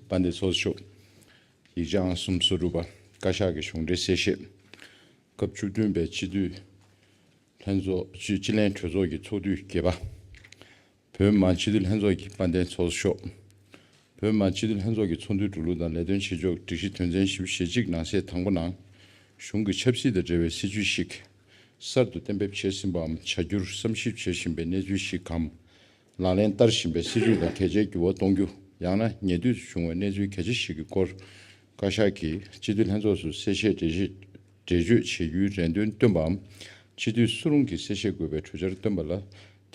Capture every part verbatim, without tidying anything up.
དཔལ་ལྡན་ཚོགས་གཙོ་མཆོག་ཡིག་ཆ་ཨང་གསུམ་སོ་དྲུག་པ། བཀའ་ཤག་གི་གཞུང་འབྲེལ་གསལ་བཤད། སྐབས་བཅུ་བདུན་པའི་སྤྱི་འཐུས་ལྷན་ཚོགས་སྤྱི་སྤྱི་ལྷན་གྲོས་ཚོགས་ཀྱི་ཚོགས་དུས་བརྒྱད་པ། བོད་མི་མང་སྤྱི་འཐུས་ལྷན་ཚོགས་ཀྱི་དཔལ་ལྡན་ཚོགས་གཙོ་མཆོག་བོད་མི་མང་སྤྱི་འཐུས་ལྷན་ཚོགས་ཀྱི་ཚོགས་འདུའི་འགྲོ་ལུགས་དང་ལས་དོན་བྱེད་ཕྱོགས་སྒྲིག་གཞི་དོན་ཚན་བཞི་བཅུ་ཞེ་གཅིག་ནང་གསེས་དང་པོ་ནང་། གཞུང་གི་ཆབ་སྲིད་དང་འབྲེལ་བའི་སྲིད་ཇུས་ཤིག་གསར་དུ་གཏན་འབེབས་བྱས་ཟིན་པའམ་བྱ་རྒྱུར་བསམ་ཞིབ་བྱེད་བཞིན་པའི་གནས་ཚུལ་ཞིག་གམ། ལག་ལེན་བསྟར་བཞིན་པའི་སྲིད་ཇུས་ལ་གལ་ཆེའི་འགྱུར་བ་གཏོང་རྒྱུ། ཡང་ན་ཉེ་དུས་སུ་བྱུང་བའི་གནས་ཚུལ་གལ་ཆེ་ཞིག་གི་སྐོར། བཀའ་ཤག་གིས་སྤྱི་འཐུས་ལྷན་ཚོགས་སུ་གསལ་བཤད་འགྲེལ་བཤད་འགྲེལ་བརྗོད་བྱེད་རྒྱུའི་རེ་འདུན་བཏོན་པའམ། སྤྱི་འཐུས་སུ་རུང་གིས་གསལ་བཤད་དགོས་པའི་གྲོས་འཆར་བཏོན་པ་ལ།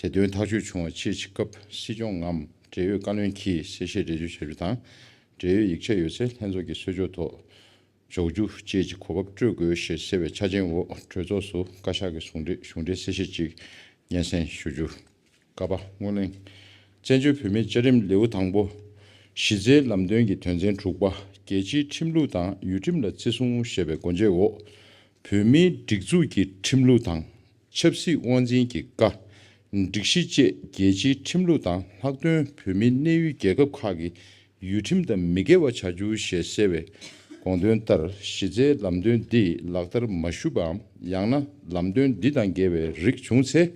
དེ་དོན་ཐག་གཅོད་བྱུང་བ་ཅིའི་ཕྱིར་སྐབས་སྲིད་སྐྱོང་ངམ་འབྲེལ་ཡོད་བཀའ་བློན་གྱིས་གསལ་བཤད་འགྲེལ་བརྗོད་བྱ་རྒྱུ་དང་། འབྲེལ་ཡོད་ཡིག་ཆ་ཡོད་ཚེ་ལྷན་ཚོགས་ཀྱི་གསོལ་ལྕོག་ཐོག་འཇོག་རྒྱུ་བཅས་ཀྱི་གོ་སྐབས་སྤྲོད་དགོས་ཞེས་གསལ་བའི་ཆ་རྐྱེན་འོག་གྲོས་ཚོགས་སུ་བཀའ་ཤག་གི་གཞུང་འབྲེལ་གཞུང་འབྲེལ་གསལ་བཤད་ཅིག་སྙན་སེང་ཞུ་རྒྱུ། ཀ་པ་སྔོན་གླེང་། བཙན་བྱོལ་བོད་མིའི་བཅའ་ཁྲིམས་ལེའུ་དང་པོ། གཞི་རྩའི་ལམ་སྟོན་གྱི་དོན་ཚན་དྲུག་པ། རྒྱལ་སྤྱིའི་ཁྲིམས་ལུགས་དང་ཡུལ་ཁྲིམས་ལ་བརྩི་སྲུང་ཞེས་པའི་སྒོ་འབྱེད་འོག་བོད་མིའི་སྒྲིག་འཛུགས་ཀྱི་ཁྲིམས་ལུགས་དང་། ཆབ་སྲིད་དབང་འཛིན་གྱི་བཀའ། སྒྲིག་གཞི་བཅས་རྒྱལ་སྤྱིའི་ཁྲིམས་ལུགས་དང་ལྷག་དོན་བོད་མིའི་གནས་ཡུལ་རྒྱལ་ཁབ་ཁག་གི་ཡུལ་ཁྲིམས་དང་མི་འགལ་བ་བྱ་རྒྱུ་ཞེས་གསལ་བའི་དགོངས་དོན་ལྟར། གཞི་རྩའི་ལམ་སྟོན་འདི་ལག་བསྟར་མ་ཞུས་པའམ། ཡང་ན་ལམ་སྟོན་འདི་དང་འགལ་བའི་རིགས་བྱུང་ཚེ།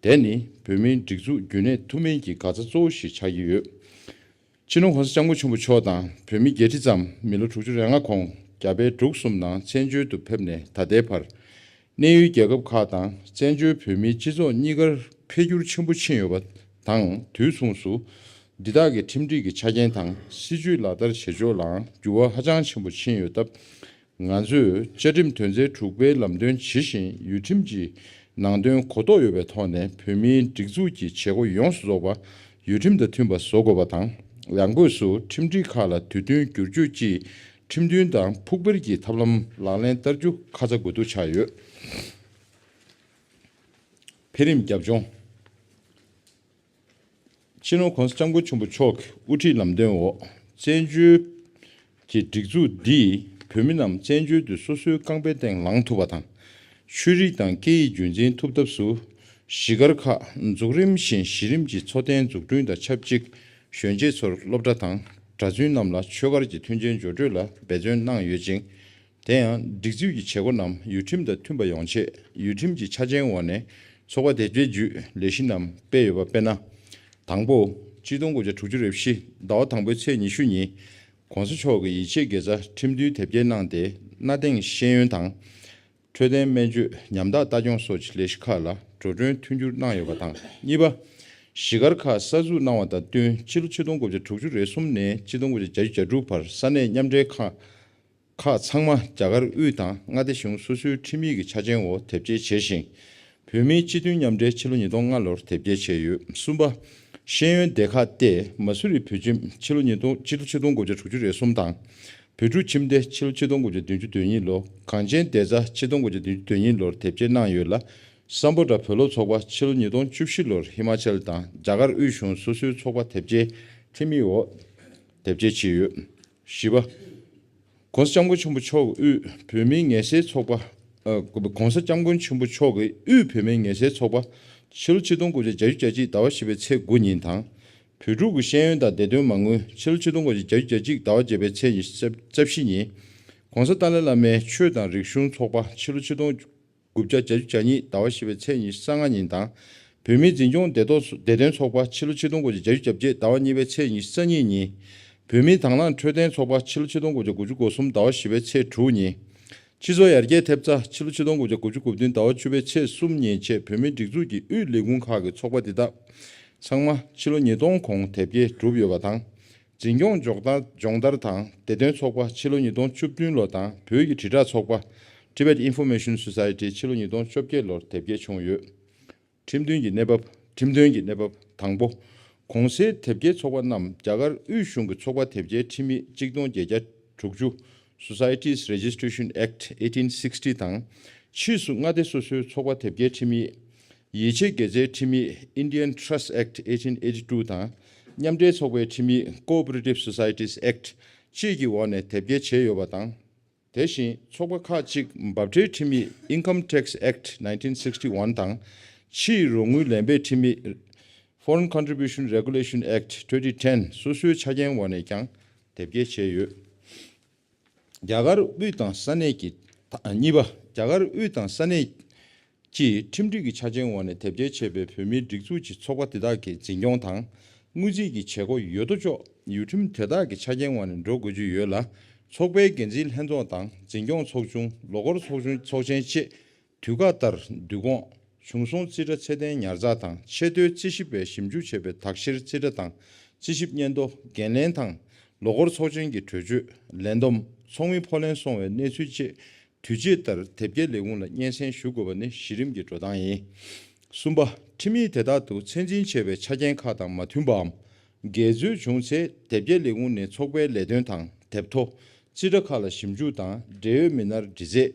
དེ་ནི་བོད་མིའི་སྒྲིག་འཛུགས་རྒྱུན་གནས་ཐུབ་མིན་གྱི་དགག་རྩ་གཙོ་བོ་ཞིག་ཆགས་ཀྱི་ཡོད། སྤྱི་ནོར་༸གོང་ས་༸སྐྱབས་མགོན་ཆེན་པོ་མཆོག་དང་བོད་མི་བརྒྱད་ཁྲི་ཙམ་མི་ལོ་དྲུག་ཅུ་རེ་ལྔ་གོང་རྒྱ་བལ་འབྲུག་གསུམ་ནང་བཙན་བྱོལ་དུ་ཕེབས་ནས་ད་ལྟའི་བར། གནས་ཡུལ་རྒྱལ་ཁབ་ཁག་དང་བཙན་བྱོལ་བོད་མིའི་སྤྱི་ཚོགས་གཉིས་ཀར་འཕེལ་འགྱུར་ཆེན་པོ་ཕྱིན་ཡོད་པ་དང་། དུས་མཚུངས་སུ་འདི་དག་གི་ཁྲིམས་སྒྲིག་གི་ཆ་རྐྱེན་དང་སྲིད་ཇུས་ལག་བསྟར་བྱེད་ཕྱོགས་ལའང་འགྱུར་བ་ཧ་ཅང་ཆེན་པོ་ཕྱིན་ཡོད་སྟབས། ང་ཚོས་བཅའ་ཁྲིམས་དོན་ཚན་དྲུག་པའི་ལམ་སྟོན་ཇི་བཞིན་ཡུལ་ཁྲིམས་ཀྱི་ནང་དོན་གོ་རྟོགས་ཡོད་པའི་ཐོག་ནས་བོད་མིའི་སྒྲིག་འཛུགས་ཀྱི་བྱེད་སྒོ་ཡོངས་སུ་རྫོགས་པ་ཡུལ་ཁྲིམས་དང་མཐུན་པ་བཟོ་དགོས་པ་དང་། ཡང་སྒོས་སུ་ཁྲིམས་སྒྲིག་ཁག་ལ་དུས་བསྟུན་བསྒྱུར་བཅོས་ཀྱིས་ཁྲིམས་མཐུན་དང་ཕུགས་འཕེར་གྱི་ཐབས་ལམ་ལག་ལེན་བསྟར་རྒྱུ་ཁ་ཚ་དགོས་གཏུགས་ཆགས་ཡོད། འཕེལ་རིམ་རྒྱབ་ལྗོངས། སྤྱི་ནོར་༸གོང་ས་༸སྐྱབས་མགོན་ཆེན་པོ་མཆོག་གི་དབུ་ཁྲིད་ལམ་སྟོན་འོག་བཙན་བྱོལ་གྱི་སྒྲིག་འཛུགས་འདིས་བོད་མི་རྣམས་བཙན་བྱོལ་དུ་སོ་སོའི་རྐང་པའི་སྟེང་ལངས་ཐུབ་པ་དང་། ཆོས་རིག་དང་སྐད་ཡིག་རྒྱུན་འཛིན་ཐུབ་ཐབས་སུ། གཞིས་སྒར་ཁག་འཛུགས་རིམ་བཞིན་གཞི་རིམ་གྱི་འཚོ་རྟེན་འཛུགས་སྐྲུན་དང་ཆབས་ཅིག་གཞོན་སྐྱེས་ཚོར་སློབ་གྲྭ་དང་གྲྭ་བཙུན་རྣམས་ལ་ཆོས་སྒར་གྱི་མཐུན་རྐྱེན་སྦྱོར་སྤྲོད་ལ་འབད་བརྩོན་གནང་ཡོད་ཅིང་། དེ་ཡང་སྒྲིག་འཛུགས་ཀྱི་བྱེད་སྒོ་རྣམས་ཡུལ་ཁྲིམས་དང་མཐུན་པ་ཡོང་ཆེད་ཡུལ་ཁྲིམས་ཀྱི་ཆ་རྐྱེན་འོག་ནས་ཚོགས་པ་དེ་གའི་བརྒྱུད་ལས་གཞི་རྣམས་སྤེལ་ཡོད་པ། དཔེར་ན། དང་པོ། ཆིག་སྟོང་དགུ་བརྒྱ་དྲུག་ཅུ་རེ་བཞི་ཟླ་བ་དང་པོའི་ཚེས་ཉི་ཤུ་ཉིན། ༸གོང་ས་མཆོག་གིས་ཡིད་ཆེས་དགེ་རྩ་ཁྲིམས་མཐུན་དེབ་སྐྱེལ་གནང་སྟེ། གནའ་དེང་ཤེས་ཡོན་དང་། འཕྲོད་བསྟེན་སྨན་བཅོས་ཉམ་ཐག་ལྟ་སྐྱོང་སོགས་ཀྱི་ལས་གཞི་ཁག་ལ་འགྲོ་གྲོན་མཐུན་འགྱུར་གནང་ཡོད་པ་དང་། གཉིས་པ། གཞིས་སྒར་ཁག་གསར་འཛུགས་གནང་བ་དང་བསྟུན། ཕྱི་ལོ་ཆིག་སྟོང་དགུ་བརྒྱ་དྲུག་ཅུ་རེ་གསུམ་ནས་ཆིག་སྟོང་དགུ་བརྒྱ་བརྒྱད་ཅུ་གྱ་དྲུག་བར་ས་གནས་མཉམ་འབྲེལ་ཁག་ཁག་ཚང་མ་རྒྱ་གར་དབུས་དང་མངའ་སྡེ་གཞུང་སོ་སོའི་ཁྲིམས་ཡིག་གི་ཆ་རྐྱེན་འོག་དེབ་སྐྱེལ་བྱས་ཤིང་། བོད་མིའི་སྤྱི་མཐུན་མཉམ་འབྲེལ་ཕྱི་ལོ་ཉིས་སྟོང་ལྔ་ལོར་དེབ་སྐྱེལ་བྱས་ཡོད། གསུམ་པ། ཤེས་ཡོན་སྡེ་ཁག་སྟེ། མ་སུ་རི་བོད་ཁྱིམ་ཕྱི་ལོ་ཉིས་སྟོང་ཕྱི་ལོ་ཆིག་སྟོང་དགུ་བརྒྱ་དྲུག་ཅུ་རེ་གསུམ་དང་། བོད་ཕྲུག་ཁྱིམ་སྡེ་ཕྱི་ལོ་ཆིག་སྟོང་དགུ་བརྒྱ་བདུན་ཅུ་དོན་གཉིས་ལོ། གངས་ཅན་སྡེ་རྩ་ཆིག་སྟོང་དགུ་བརྒྱ་བདུན་ཅུ་དོན་གཉིས་ལོར་དེབ་སྐྱེལ་གནང་ཡོད་ལ། སམ་བྷོ་ཊ་བོད་སློབ་ཚོགས་པ་ཕྱི་ལོ་ཉིས་སྟོང་བཅུ་བཞི་ལོར་ཧི་མ་ཅལ་དང་རྒྱ་གར་དབུས་གཞུང་སོ་སོའི་ཚོགས་པ་དེབ་སྐྱེལ་ཁྲིམས་ཡིག་འོག་དེབ་སྐྱེལ་བྱས་ཡོད། བཞི་པ། ༸གོང་ས་༸སྐྱབས་མགོན་ཆེན་པོ་མཆོག་དབུས་བོད་མིའི་ངལ་སེལ་ཚོགས་པ། ཨ། ༸གོང་ས་༸སྐྱབས་མགོན་ཆེན་པོ་མཆོག་གི་དབུས་བོད་མིའི་ངལ་སེལ་ཚོགས་པ་ཕྱི་ལོ་ཆིག་སྟོང་དགུ་བརྒྱ་བརྒྱད་ཅུ་གྱ་གཅིག་ཟླ་བ་བཞི་པའི་ཚེས་དགུ་ཉིན་དང་། བོད་ཕྲུག་གི་ཤེས་ཡོན་དང་བདེ་དོན་མ་དངུལ་ཕྱི་ལོ་ཆིག་སྟོང་དགུ་བརྒྱ་བརྒྱད་ཅུ་གྱ་གཅིག་ཟླ་བ་བརྒྱད་པའི་ཚེས་ཉི་ཤུ་རྩ་བཞི་ཉིན། ༸གོང་ས་ཏཱ་ལའི་བླ་མའི་ཆོས་དང་རིག་གཞུང་ཚོགས་པ་ཕྱི་ལོ་ཆིག་སྟོང་དགུ་བརྒྱ་བརྒྱད་ཅུ་གྱ་གཉིས་ཟླ་བ་བཞི་པའི་ཚེས་ཉི་ཤུ་རྩ་ལྔ་ཉིན་དང་། བོད་མིའི་འཛིན་སྐྱོང་བདེ་ཐོག་བདེ་དོན་ཚོགས་པ་ཕྱི་ལོ་ཆིག་སྟོང་དགུ་བརྒྱ་བརྒྱད་ཅུ་གྱ་བརྒྱད་ཟླ་བ་གཉིས་པའི་ཚེས་ཉི་ཤུ་རྩ་གཉིས་ཉིན། བོད་མིའི་དང་བླངས་འཕྲོད་བསྟེན་ཚོགས་པ་ཕྱི་ལོ་ཆིག་སྟོང་དགུ་བརྒྱ་དགུ་བཅུ་གོ་གསུམ་ཟླ་བ་བཞི་པའི་ཚེས་དྲུག་ཉིན། སྤྱི་ཚོགས་ཡར་རྒྱས་ཐེབས་རྩ་ཕྱི་ལོ་ཆིག་སྟོང་དགུ་བརྒྱ་དགུ་བཅུ་གོ་བདུན་ཟླ་བ་བཅུ་པའི་ཚེས་གསུམ་ཉིན་བཅས་བོད་མིའི་སྒྲིག་འཛུགས་ཀྱི་དབུས་ལས་ཁུངས་ཁག་གི་ཚོགས་པ་འདི་དག་ཚང་མ་ཕྱི་ལོ་ཉིས་སྟོང་གོང་དེབ་སྐྱེལ་གྲུབ་ཡོད་པ་དང་། འཛིན་སྐྱོང་སྦྱོང་བརྡར་སྦྱོང་བརྡར་དང་བདེ་དོན་ཚོགས་པ་ཕྱི་ལོ་ཉིས་སྟོང་བཅུ་བདུན་ལོ་དང་བོད་ཀྱི་དྲིལ་བསྒྲགས་ཚོགས་པ་Tibet Information Society ཕྱི་ལོ་ཉིས་སྟོང་བཅོ་བརྒྱད་ལོར་དེབ་སྐྱེལ་བྱུང་ཡོད། ཁྲིམས་མཐུན་གྱི་གནས་བབ། ཁྲིམས་དོན་གྱི་གནས་བབ། དང་པོ། གོང་གསལ་དེབ་སྐྱེལ་ཚོགས་པ་རྣམས་རྒྱ་གར་དབུས་གཞུང་གི་ཚོགས་པ་དེབ་སྐྱེལ་ཁྲིམས་ཡིག་གཅིག་སྟོང་བརྒྱད་བརྒྱ་དྲུག་ཅུ། Societies Registration Act eighteen sixty དང་། ཕྱིས་སུ་མངའ་སྡེ་སོ་སོའི་ཚོགས་པ་དེབ་སྐྱེལ་ཁྲིམས་ཡིག་ཡིད་ཆེས་དགེ་རྩའི་ཁྲིམས་ཡིག Indian Trust Act eighteen eighty two དང་། མཉམ་འབྲེལ་ཚོགས་པའི་ཁྲིམས་ཡིག Cooperative Societies Act བཅས་ཀྱི་འོག་ནས་དེབ་སྐྱེལ་བྱས་ཡོད་པ་དང་། དེ་བཞིན་ཚོགས་པ་ཁག་ཅིག་འབབ་ཁྲལ་ཁྲིམས་ཡིག Income Tax Act nineteen sixty one དང་། ཕྱིའི་རོགས་དངུལ་ལེན་པའི་ཁྲིམས་ཡིག Foreign Contribution Regulation Act twenty ten སོ་སོའི་ཆ་རྐྱེན་འོག་ནས་ཀྱང་ དེབ་སྐྱེལ་བྱས་ཡོད། རྒྱ་གར་དབུས་དང་ས་གནས་ཀྱི། གཉིས་པ། རྒྱ་གར་དབུས་དང་ས་གནས་ཀྱིས་ཁྲིམས་སྒྲིག་གི་ཆ་རྐྱེན་འོག་ནས་དེབ་སྐྱེལ་བྱས་པའི་བོད་མིའི་སྒྲིག་འཛུགས་ཀྱི་ཚོགས་པ་དེ་དག་གི་འཛིན་སྐྱོང་དང་། དངུལ་རྩིས་ཀྱི་བྱེད་སྒོ་ཡོད་དོ་ཅོག་ཡུལ་ཁྲིམས་དེ་དག་གི་ཆ་རྐྱེན་འོག་ནས་འགྲོ་དགོས་ཀྱི་ཡོད་ལ། ཚོགས་པའི་འགན་འཛིན་ལྷན་ཚོགས་དང་འཛིན་སྐྱོང་ཚོགས་ཆུང་། ལོ་འཁོར་ཚོགས་ཆུང་ཚོགས་ཆེན་བཅས། དུས་བཀག་ལྟར་བསྡུ་སྐོང་། བྱུང་སོང་རྩིས་ཁྲ་ཚད་ལྡན་ཉར་ཚགས་དང་ཆེས་མཐོའི་རྩིས་ཞིབ་པས་ཞིབ་འཇུག་བྱས་པའི་དག་ཕྱིར་རྩིས་ཁྲ་དང་རྩིས་ཞིབ་སྙན་ཐོ། འགན་ལེན་དང་ལོ་འཁོར་ཚོགས་ཆེན་གྱི་གྲོས་ཆོད། ལས་བསྡོམས། ཚོགས་མི་ཕོགས་ལེན་སོང་བའི་གནས་ཚུལ་བཅས་དུས་བཅད་ལྟར་དེབ་སྐྱེལ་ལས་ཁུངས་ལ་སྙན་སེང་ཞུ་དགོས་པ་ནི་གཞི་རིམ་གྱི་འགྲོ་སྟངས་ཡིན། གསུམ་པ། ཁྲིམས་ཡིག་དེ་དག་ཏུ་ཚད་འཛིན་བྱས་པའི་ཆ་རྐྱེན་ཁག་དང་མ་མཐུན་པའམ། འགལ་འཛོལ་བྱུང་ཚེ་དེབ་སྐྱེལ་ལས་ཁུངས་ནས་ཚོགས་པའི་ལས་དོན་དང་དེབ་ཐོ། རྩིས་ཁྲ་ཁག་ལ་ཞིབ་འཇུག་དང་འབྲེལ་ཡོད་མི་སྣར་འདྲི་རྩད།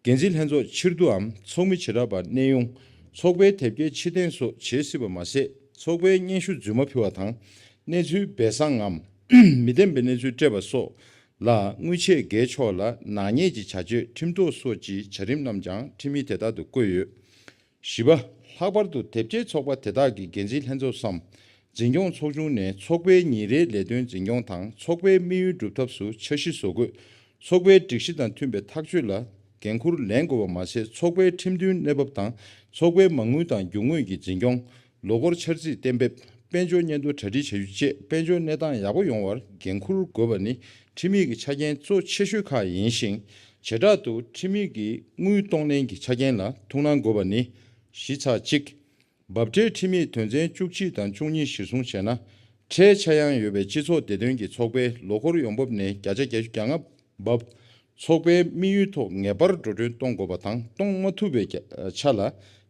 འགན་འཛིན་ལྷན་ཚོགས་ཕྱིར་བསྡུའམ་ཚོགས་མི་བྱེ་བྲག་པར་གནས་དབྱུང་། ཚོགས་པའི་དེབ་སྐྱེལ་ཕྱིར་འཐེན་སོགས་བྱེད་སྲིད་པ་མ་ཟད། ཚོགས་པའི་སྙན་ཞུ་རྫུན་མ་ཕུལ་བ་དང་། གནས་ཚུལ་སྦས་གསང་ངམ། མི་བདེན་པའི་གནས་ཚུལ་སྤྲད་པ་སོགས་ལ་དངུལ་ཆད་འགེལ་ཆོག་ལ། ནག་ཉེས་ཀྱི་བྱ་སྤྱོད། ཁྲིམས་ཐོག་སོགས་ཀྱི་བྱ་རིམ་རྣམས་ཀྱང་ཁྲིམས་ཡིག་དེ་དག་ཏུ་བཀོད་ཡོད། བཞི་པ། ལྷག་པར་དུ་དེབ་སྐྱེལ་ཚོགས་པ་དེ་དག་གི་འགན་འཛིན་ལྷན་ཚོགས་སམ། འཛིན་སྐྱོང་ཚོགས་ཆུང་ནས་ཚོགས་པའི་ཉིན་རེའི་ལས་དོན་འཛིན་སྐྱོང་དང་ཚོགས་པའི་དམིགས་ཡུལ་སྒྲུབ་ཐབས་སུ་འཆར་གཞི་བཟོ་འགོད། ཚོགས་པའི་སྒྲིག་གཞི་དང་མཐུན་པའི་ཐག་གཅོད་ལ་འགན་འཁུར་ལེན་དགོས་པ་མ་ཟད། ཚོགས་པའི་ཁྲིམས་མཐུན་གནས་བབ་དང་ཚོགས་པའི་མ་དངུལ་དང་རྒྱུ་དངོས་ཀྱི་འཛིན་སྐྱོང་། ལོ་འཁོར་འཆར་རྩིས་གཏན་འབེབས། དཔལ་འབྱོར་སྙན་ཐོ་གྲ་སྒྲིག་བྱ་རྒྱུ་བཅས་དཔལ་འབྱོར་གནས་སྟངས་ཡག་པོ་ཡོང་བར་འགན་འཁུར་དགོས་པ་ནི་ཁྲིམས་ཡིག་གི་ཆ་རྐྱེན་གཙོ་ཆེ་ཤོས་ཁག་ཡིན་ཞིང་། བྱེ་བྲག་ཏུ་ཁྲིམས་ཡིག་གི་དངུལ་གཏོང་ལེན་གྱི་ཆ་རྐྱེན་ལ་ཐུགས་སྣང་དགོས་པ་ནི། བཞི་ཚེག་གཅིག་འབབ་ཁྲལ་ཁྲིམས་ཡིག་དོན་ཚན་བཅུ་གཅིག་དང་བཅུ་གཉིས་གཞིར་བཟུང་བྱས་ན། ཁྲལ་ཆག་ཡང་ཡོད་པའི་སྤྱི་ཚོགས་བདེ་དོན་གྱི་ཚོགས་པའི་ལོ་འཁོར་ཡོང་འབབ་ནས་བརྒྱ་ཆ་བརྒྱད་ཅུ་གྱ་ལྔ་འབབ། ཚོགས་པའི་དམིགས་ཡུལ་ཐོག་ངེས་པར་འགྲོ་གྲོན་གཏོང་དགོས་པ་དང་གཏོང་མ་ཐུབ་པའི་བརྒྱ་ཆ་ལ་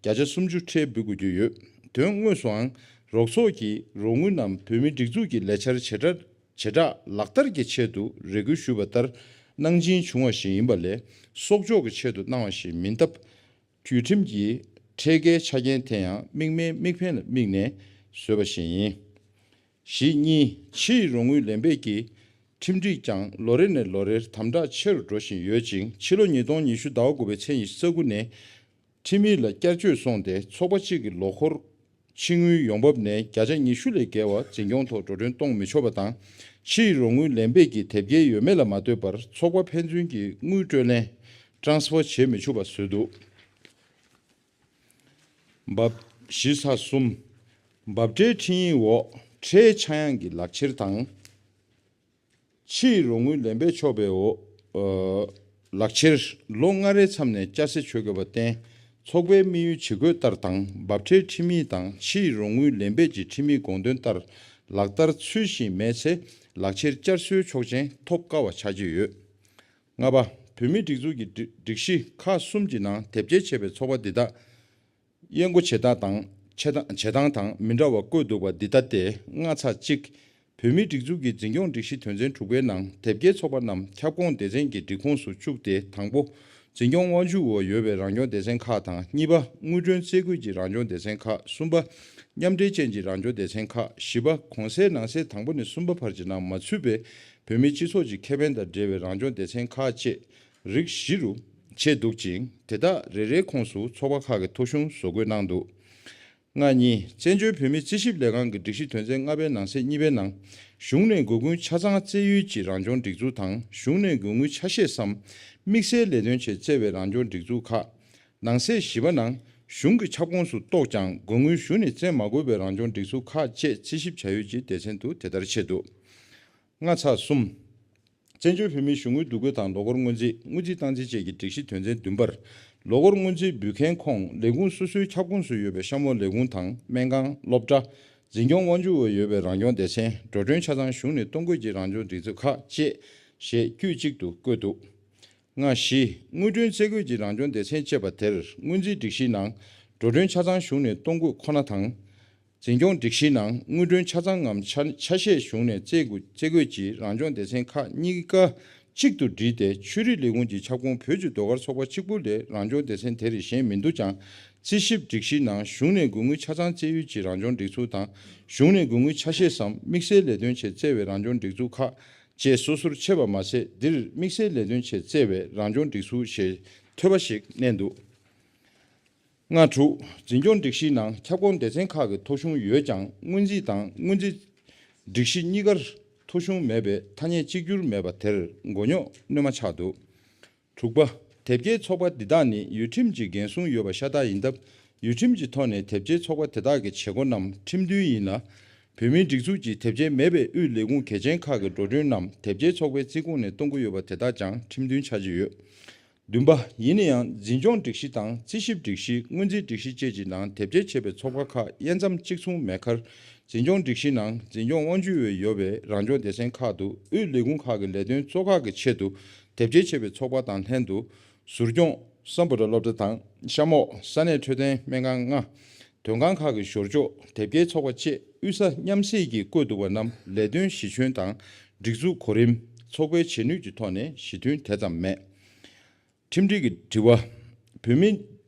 བརྒྱ་ཆ་སུམ་ཅུ་ཁྲལ་འབུལ་དགོས་ཀྱི་ཡོད། དོན་དངོས་སུའང་རོགས་ཚོགས་ཀྱི་རོགས་དངུལ་རྣམས་བོད་མིའི་སྒྲིག་འཛུགས་ཀྱི་ལས་འཆར་བྱེ་བྲག་བྱེ་བྲག་ལག་བསྟར་གྱི་ཆེད་དུ་རེ་སྐུལ་ཞུས་པ་ལྟར་གནང་སྦྱིན་བྱུང་བ་ཞིག་ཡིན་པ་ལས་གསོག་འཇོག་གི་ཆེད་དུ་གནང་བ་ཞིག་མིན་སྟབས། བརྒྱུད་ཁྲིམས་ཀྱི་ཁྲལ་དཀའི་ཆ་རྐྱེན་དེ་ཡང་དམིགས་མེད་དམིགས་འཕེན་ལ་དམིགས་ནས་བཟོས་པ་ཞིག་ཡིན། བཞི་གཉིས། ཕྱི་ཡི་རོགས་དངུལ་ལེན་འབེབས་ཀྱི་ཁྲིམས་སྒྲིག་ཀྱང་ལོ་རེ་ནས་ལོ་རེར་དམ་དྲག་ཆེ་རུ་འགྲོ་བཞིན་ཡོད་ཅིང་། ཕྱི་ལོ་ཉིས་སྟོང་ཉི་ཤུ་ཟླ་བ་དགུ་པའི་ཚེས་ཉི་ཤུ་རྩ་དགུ་ནས་ཁྲིམས་ཡིག་ལ་བསྐྱར་བཅོས་སོང་སྟེ། ཚོགས་པ་གཅིག་གི་ལོ་འཁོར་ཕྱི་དངུལ་ཡོང་འབབ་ནས་བརྒྱ་ཆ་ཉི་ཤུ་ལས་བརྒལ་བ་འཛིན་སྐྱོང་ཐོག་འགྲོ་གྲོན་གཏོང་མི་ཆོག་པ་དང་། ཕྱི་ཡི་རོགས་དངུལ་ལེན་འབེབས་ཀྱི་དེབ་སྐྱེལ་ཡོད་མེད་ལ་མ་ལྟོས་པར་ཚོགས་པ་ཕན་ཚུན་གྱི་དངུལ་སྤྲོད་ལེན་transfer་བྱེད་མི་ཆོག་པ་བཟོས་འདུག་འབབ། བཞི་ཚེག་གསུམ། འབབ་ཁྲལ་ཁྲིམས་ཡིག་འོག་ཁྲལ་ཆག་ཡང་གི་ལག་ཁྱེར་དང་། ཕྱི་ཡི་རོགས་དངུལ་ལེན་འབེབས་ཆོག་པའི་འོག་ཨ་ལག་ཁྱེར་ལོ་ལྔ་རེའི་མཚམས་ནས་བསྐྱར་གསོ་བྱེད་དགོས་པར་བརྟེན། ཚོགས་པའི་དམིགས་ཡུལ་ཇི་དགོས་ལྟར་དང་འབབ་ཁྲལ་ཁྲིམས་ཡིག་དང་ཕྱི་ཡི་རོགས་དངུལ་ལེན་འབེབས་ཀྱི་ཁྲིམས་ཡིག་དགོངས་དོན་ལྟར་ལག་བསྟར་ཚུལ་བཞིན་མེད་ཚེ་ལག་ཁྱེར་བསྐྱར་གསོའི་ཆོག་མཆན་ཐོབ་དཀའ་བ་ཆགས་ཀྱི་ཡོད། ལྔ་པ། བོད་མིའི་སྒྲིག་འཛུགས་ཀྱི་སྒྲིག་སྒྲིག་གཞི་ཁག་གསུམ་གྱི་ནང་དེབ་སྐྱེལ་བྱས་པའི་ཚོགས་པ་འདི་དག་དབྱེ་བགོ་བྱེད་སྟངས་དང་བྱེད་སྟངས་བྱེད་སྟངས་དང་མི་འདྲ་བ་བཀོད་འདུག་པ་འདི་ལྟ་སྟེ། ལྔ་ཚེག་གཅིག་བོད་མིའི་སྒྲིག་འཛུགས་ཀྱི་འཛིན་སྐྱོང་སྒྲིག་གཞི་དོན་ཚན་དྲུག་པའི་ནང་དེབ་སྐྱེལ་ཚོགས་པ་རྣམས་ཁྱབ་ཁོངས་སྡེ་ཚན་གྱི་སྒྲིག་ཁོངས་སུ་བཅུག་སྟེ། དང་པོ། འཛིན་སྐྱོང་དབང་ཆའི་འོག་ཡོད་པའི་རང་སྐྱོང་སྡེ་ཚན་ཁག་དང་། གཉིས་པ། དངུལ་གྲོན་རྩིས་འགོད་ཀྱི་རང་སྐྱོང་སྡེ་ཚན་ཁག་གསུམ་པ། མཉམ་འབྲེལ་ཅན་གྱི་རང་སྐྱོང་སྡེ་ཚན་ཁག་བཞི་པ། གོང་གསལ་ནང་གསེས་དང་པོ་ནས་གསུམ་པ་བར་གྱི་ནང་མ་ཚུད་པའི་བོད་མིའི་སྤྱི་ཚོགས་ཀྱི་ཁེ་ཕན་དང་འབྲེལ་བའི་རང་སྐྱོང་སྡེ་ཚན་ཁག་བཅས་རིགས་བཞི་རུ་ཕྱེ་འདུག་ཅིང་། དེ་དག་རེ་རེའི་ཁོངས་སུ་ཚོགས་པ་ཁག་གི་ཐོ་གཞུང་བཟོ་འགོད་གནང་འདུག་ལྔ་གཉིས། བཙན་བྱོལ་བོད་མིའི་རྩིས་ཞིབ་ལས་ཁང་གི་སྒྲིག་གཞི་དོན་ཚན་ལྔ་པའི་ནང་གསེས་གཉིས་པའི་ནང་། གཞུང་ནས་དགོས་མཁོའི་ཆ་ཚང་སྩལ་ཡུལ་གྱི་རང་སྐྱོང་སྒྲིག་འཛུགས་དང་། གཞུང་ནས་དགོས་མཁོའི་ཆ་ཤས་སམ་དམིགས་བསལ་ལས་དོན་ཆེད་བསྩལ་བའི་རང་སྐྱོང་སྒྲིག་འཛུགས་ཁག་ནང་གསེས་བཞི་པ་ནང་གཞུང་གི་ཁྱབ་ཁོངས་སུ་གཏོགས་ཀྱང་དགོས་དངུལ་གཞུང་ནས་བཙལ་མ་དགོས་པའི་རང་སྐྱོང་སྒྲིག་འཛུགས་ཁག་བཅས་རྩིས་ཞིབ་བྱ་ཡུལ་གྱི་སྡེ་ཚན་དུ་དེ་ལྟར་ཕྱེ་འདུག་ལྔ་ཚེག་གསུམ། བཙན་བྱོལ་བོད་མིའི་གཞུང་དངུལ་བསྡུ་འགོད་དང་ལོ་འཁོར་སྔོན་རྩིས། དངུལ་རྩིས་སྟངས་འཛིན་བཅས་ཀྱི་སྒྲིག་གཞི་དོན་ཚན་བདུན་པར། ལོ་འཁོར་སྔོན་རྩིས་འབུལ་མཁན་ཁོངས་ལས་ཁུངས་སོ་སོའི་ཁྱབ་ཁོངས་སུ་ཡོད་པའི་གཤམ་འོག་ལས་ཁུངས་དང་། སྨན་ཁང་། སློབ་གྲྭ། འཛིན་སྐྱོང་དབང་ཆའི་འོག་ཡོད་པའི་རང་སྐྱོང་སྡེ་ཚན། འགྲོ་གྲོན་ཆ་ཚང་གཞུང་ནས་གཏོང་དགོས་ཀྱི་རང་སྐྱོང་སྒྲིག་འཛུགས་ཁག་བཅས་ཞེས་དཀྱུས་གཅིག་ཏུ་བཀོད་འདུག་ལྔ་བཞི། དངུལ་གྲོན་རྩིས་འགོད་ཀྱི་རང་སྐྱོང་སྡེ་ཚན་ཅེས་པ་དེར་སྔོན་རྩིས་སྒྲིག་གཞིའི་ནང་འགྲོ་གྲོན་ཆ་ཚང་གཞུང་ནས་གཏོང་དགོས་ཁོ་ན་དང་། འཛིན་སྐྱོང་སྒྲིག་གཞིའི་ནང་དངུལ་གྲོན་ཆ་ཚང་ངམ་ཆ་ཆ་ཤས་གཞུང་ནས་རྩིས་དགོས་རྩིས་དགོས་ཀྱི་རང་སྐྱོང་སྡེ་ཚན་ཁག་གཉིས་ཀ་གཅིག་ཏུ་སྒྲིལ་ཏེ། ཆོས་རིག་ལས་ཁུངས་ཀྱི་ཁྱབ་ཁོངས་བོད་ཀྱི་ཟློས་གར་ཚོགས་པ་གཅིག་པུ་ལས་རང་སྐྱོང་སྡེ་ཚན་དེ་རིགས་གཞན་མི་འདུག་ཀྱང་། རྩིས་ཞིབ་སྒྲིག་གཞིའི་ནང་གཞུང་ནས་དགོས་དངུལ་ཆ་ཚང་སྩལ་ཡུལ་གྱི་རང་སྐྱོང་སྒྲིག་འཛུགས་དང་། གཞུང་ནས་དགོས་དངུལ་ཆ་ཤས་སམ་དམིགས་བསལ་ལས་དོན་ཆེད་བསྩལ་བའི་རང་སྐྱོང་སྒྲིག་འཛུགས་ཁག་བཅས་སོ་སོར་ཕྱེ་བ་མ་ཟད། འདིར་དམིགས་བསལ་ལས་དོན་ཆེད་བསྩལ་བའི་རང་སྐྱོང་སྒྲིག་འཛུགས་ཞེས་འཐོལ་པ་ཞིག་བསྣན་འདུག་ལྔ་དྲུག་འཛིན་སྐྱོང་སྒྲིག་གཞིའི་ནང་ཁྱབ་ཁོངས་སྡེ་ཚན་ཁག་གི་ཐོ་གཞུང་ཡོད་ཀྱང་། སྔོན་རྩིས་དང་སྔོན་རྩིས་སྒྲིག་གཞི་གཉིས་ཀར་ ཐོ་གཞུང་མེད་པས་ཐ་སྙད་གཅིག་གྱུར་མེད་པ་དེར་མགོ་རྙོག་སྣོན་མ་ཆགས་འདུག་དྲུག་པ། དེབ་སྐྱེལ་ཚོགས་པ་འདི་དག་ནི་ཡུལ་ཁྲིམས་ཀྱི་འགན་སྲུང་ཡོད་པ་ཤ་སྟག་ཡིན་སྟབས། ཡུལ་ཁྲིམས་ཀྱི་ཐོག་ནས་དེབ་སྐྱེལ་ཚོགས་པ་དེ་དག་གི་བྱེད་སྒོ་རྣམས་ཁྲིམས་མཐུན་ཡིན་ལ། བོད་མིའི་སྒྲིག་འཛུགས་ཀྱི་དེབ་སྐྱེལ་མེད་པའི་དབུས་ལས་ཁུངས་གལ་ཆེན་ཁག་གི་འགྲོ་གྲོན་རྣམས་དེབ་སྐྱེལ་ཚོགས་པའི་རྩིས་ཁོངས་ནས་གཏོང་གི་ཡོད་པ་དེ་དག་ཀྱང་ཁྲིམས་མཐུན་ཆགས་ཀྱི་ཡོད། བདུན་པ། ཡིན་ན་ཡང་འཛིན་སྐྱོང་སྒྲིག་གཞི་དང་རྩིས་ཞིབ་སྒྲིག་གཞི། སྔོན་རྩིས་སྒྲིག་གཞི་བཅས་ཀྱི་ནང་དེབ་སྐྱེལ་བྱས་པའི་ཚོགས་པ་ཁག་དབྱེ་མཚམས་གཅིག་མཚུངས་མེད་ཁར། འཛིན་སྐྱོང་སྒྲིག་གཞི་ནང་འཛིན་སྐྱོང་དབང་སྒྱུར་བས་ཡོད་པའི་རང་སྐྱོང་སྡེ་ཚན་ཁག་ཏུ་དབུས་ལས་ཁུངས་ཁག་གི་ལས་དོན་གཙོ་ཁག་གི་ཆེད་དུ་དེབ་སྐྱེལ་བྱས་པའི་ཚོགས་པ་དང་ལྷན་དུ། ཟུར་སྐྱོང་། སམ་བྷོ་ཊ་སློབ་གྲྭ་དང་གཤམ་འོག་ས་གནས་འཕྲོད་བསྟེན་སྨན་ཁང་ལྔ། དོན་ཁང་ཁག་གི་ཞོར་ཕྱོགས་དེབ་སྐྱེལ་ཚོགས་པ་བཅས་དབུས་ས་མཉམ་བསྲེས་ཀྱིས་བཀོད་འདུག་པ་རྣམས་ལས་དོན་གཞི་ཁྱོན་དང་སྒྲིག་འཛུགས་གོ་རིམ། ཚོགས་པའི་བྱེད་ནུས་ཀྱི་ཐོག་ནས་ཞི་མཐུན་དེ་ཙམ་མེད། ཁྲིམས་སྒྲིག་གི་དྲི་བ། བོད་མིའི་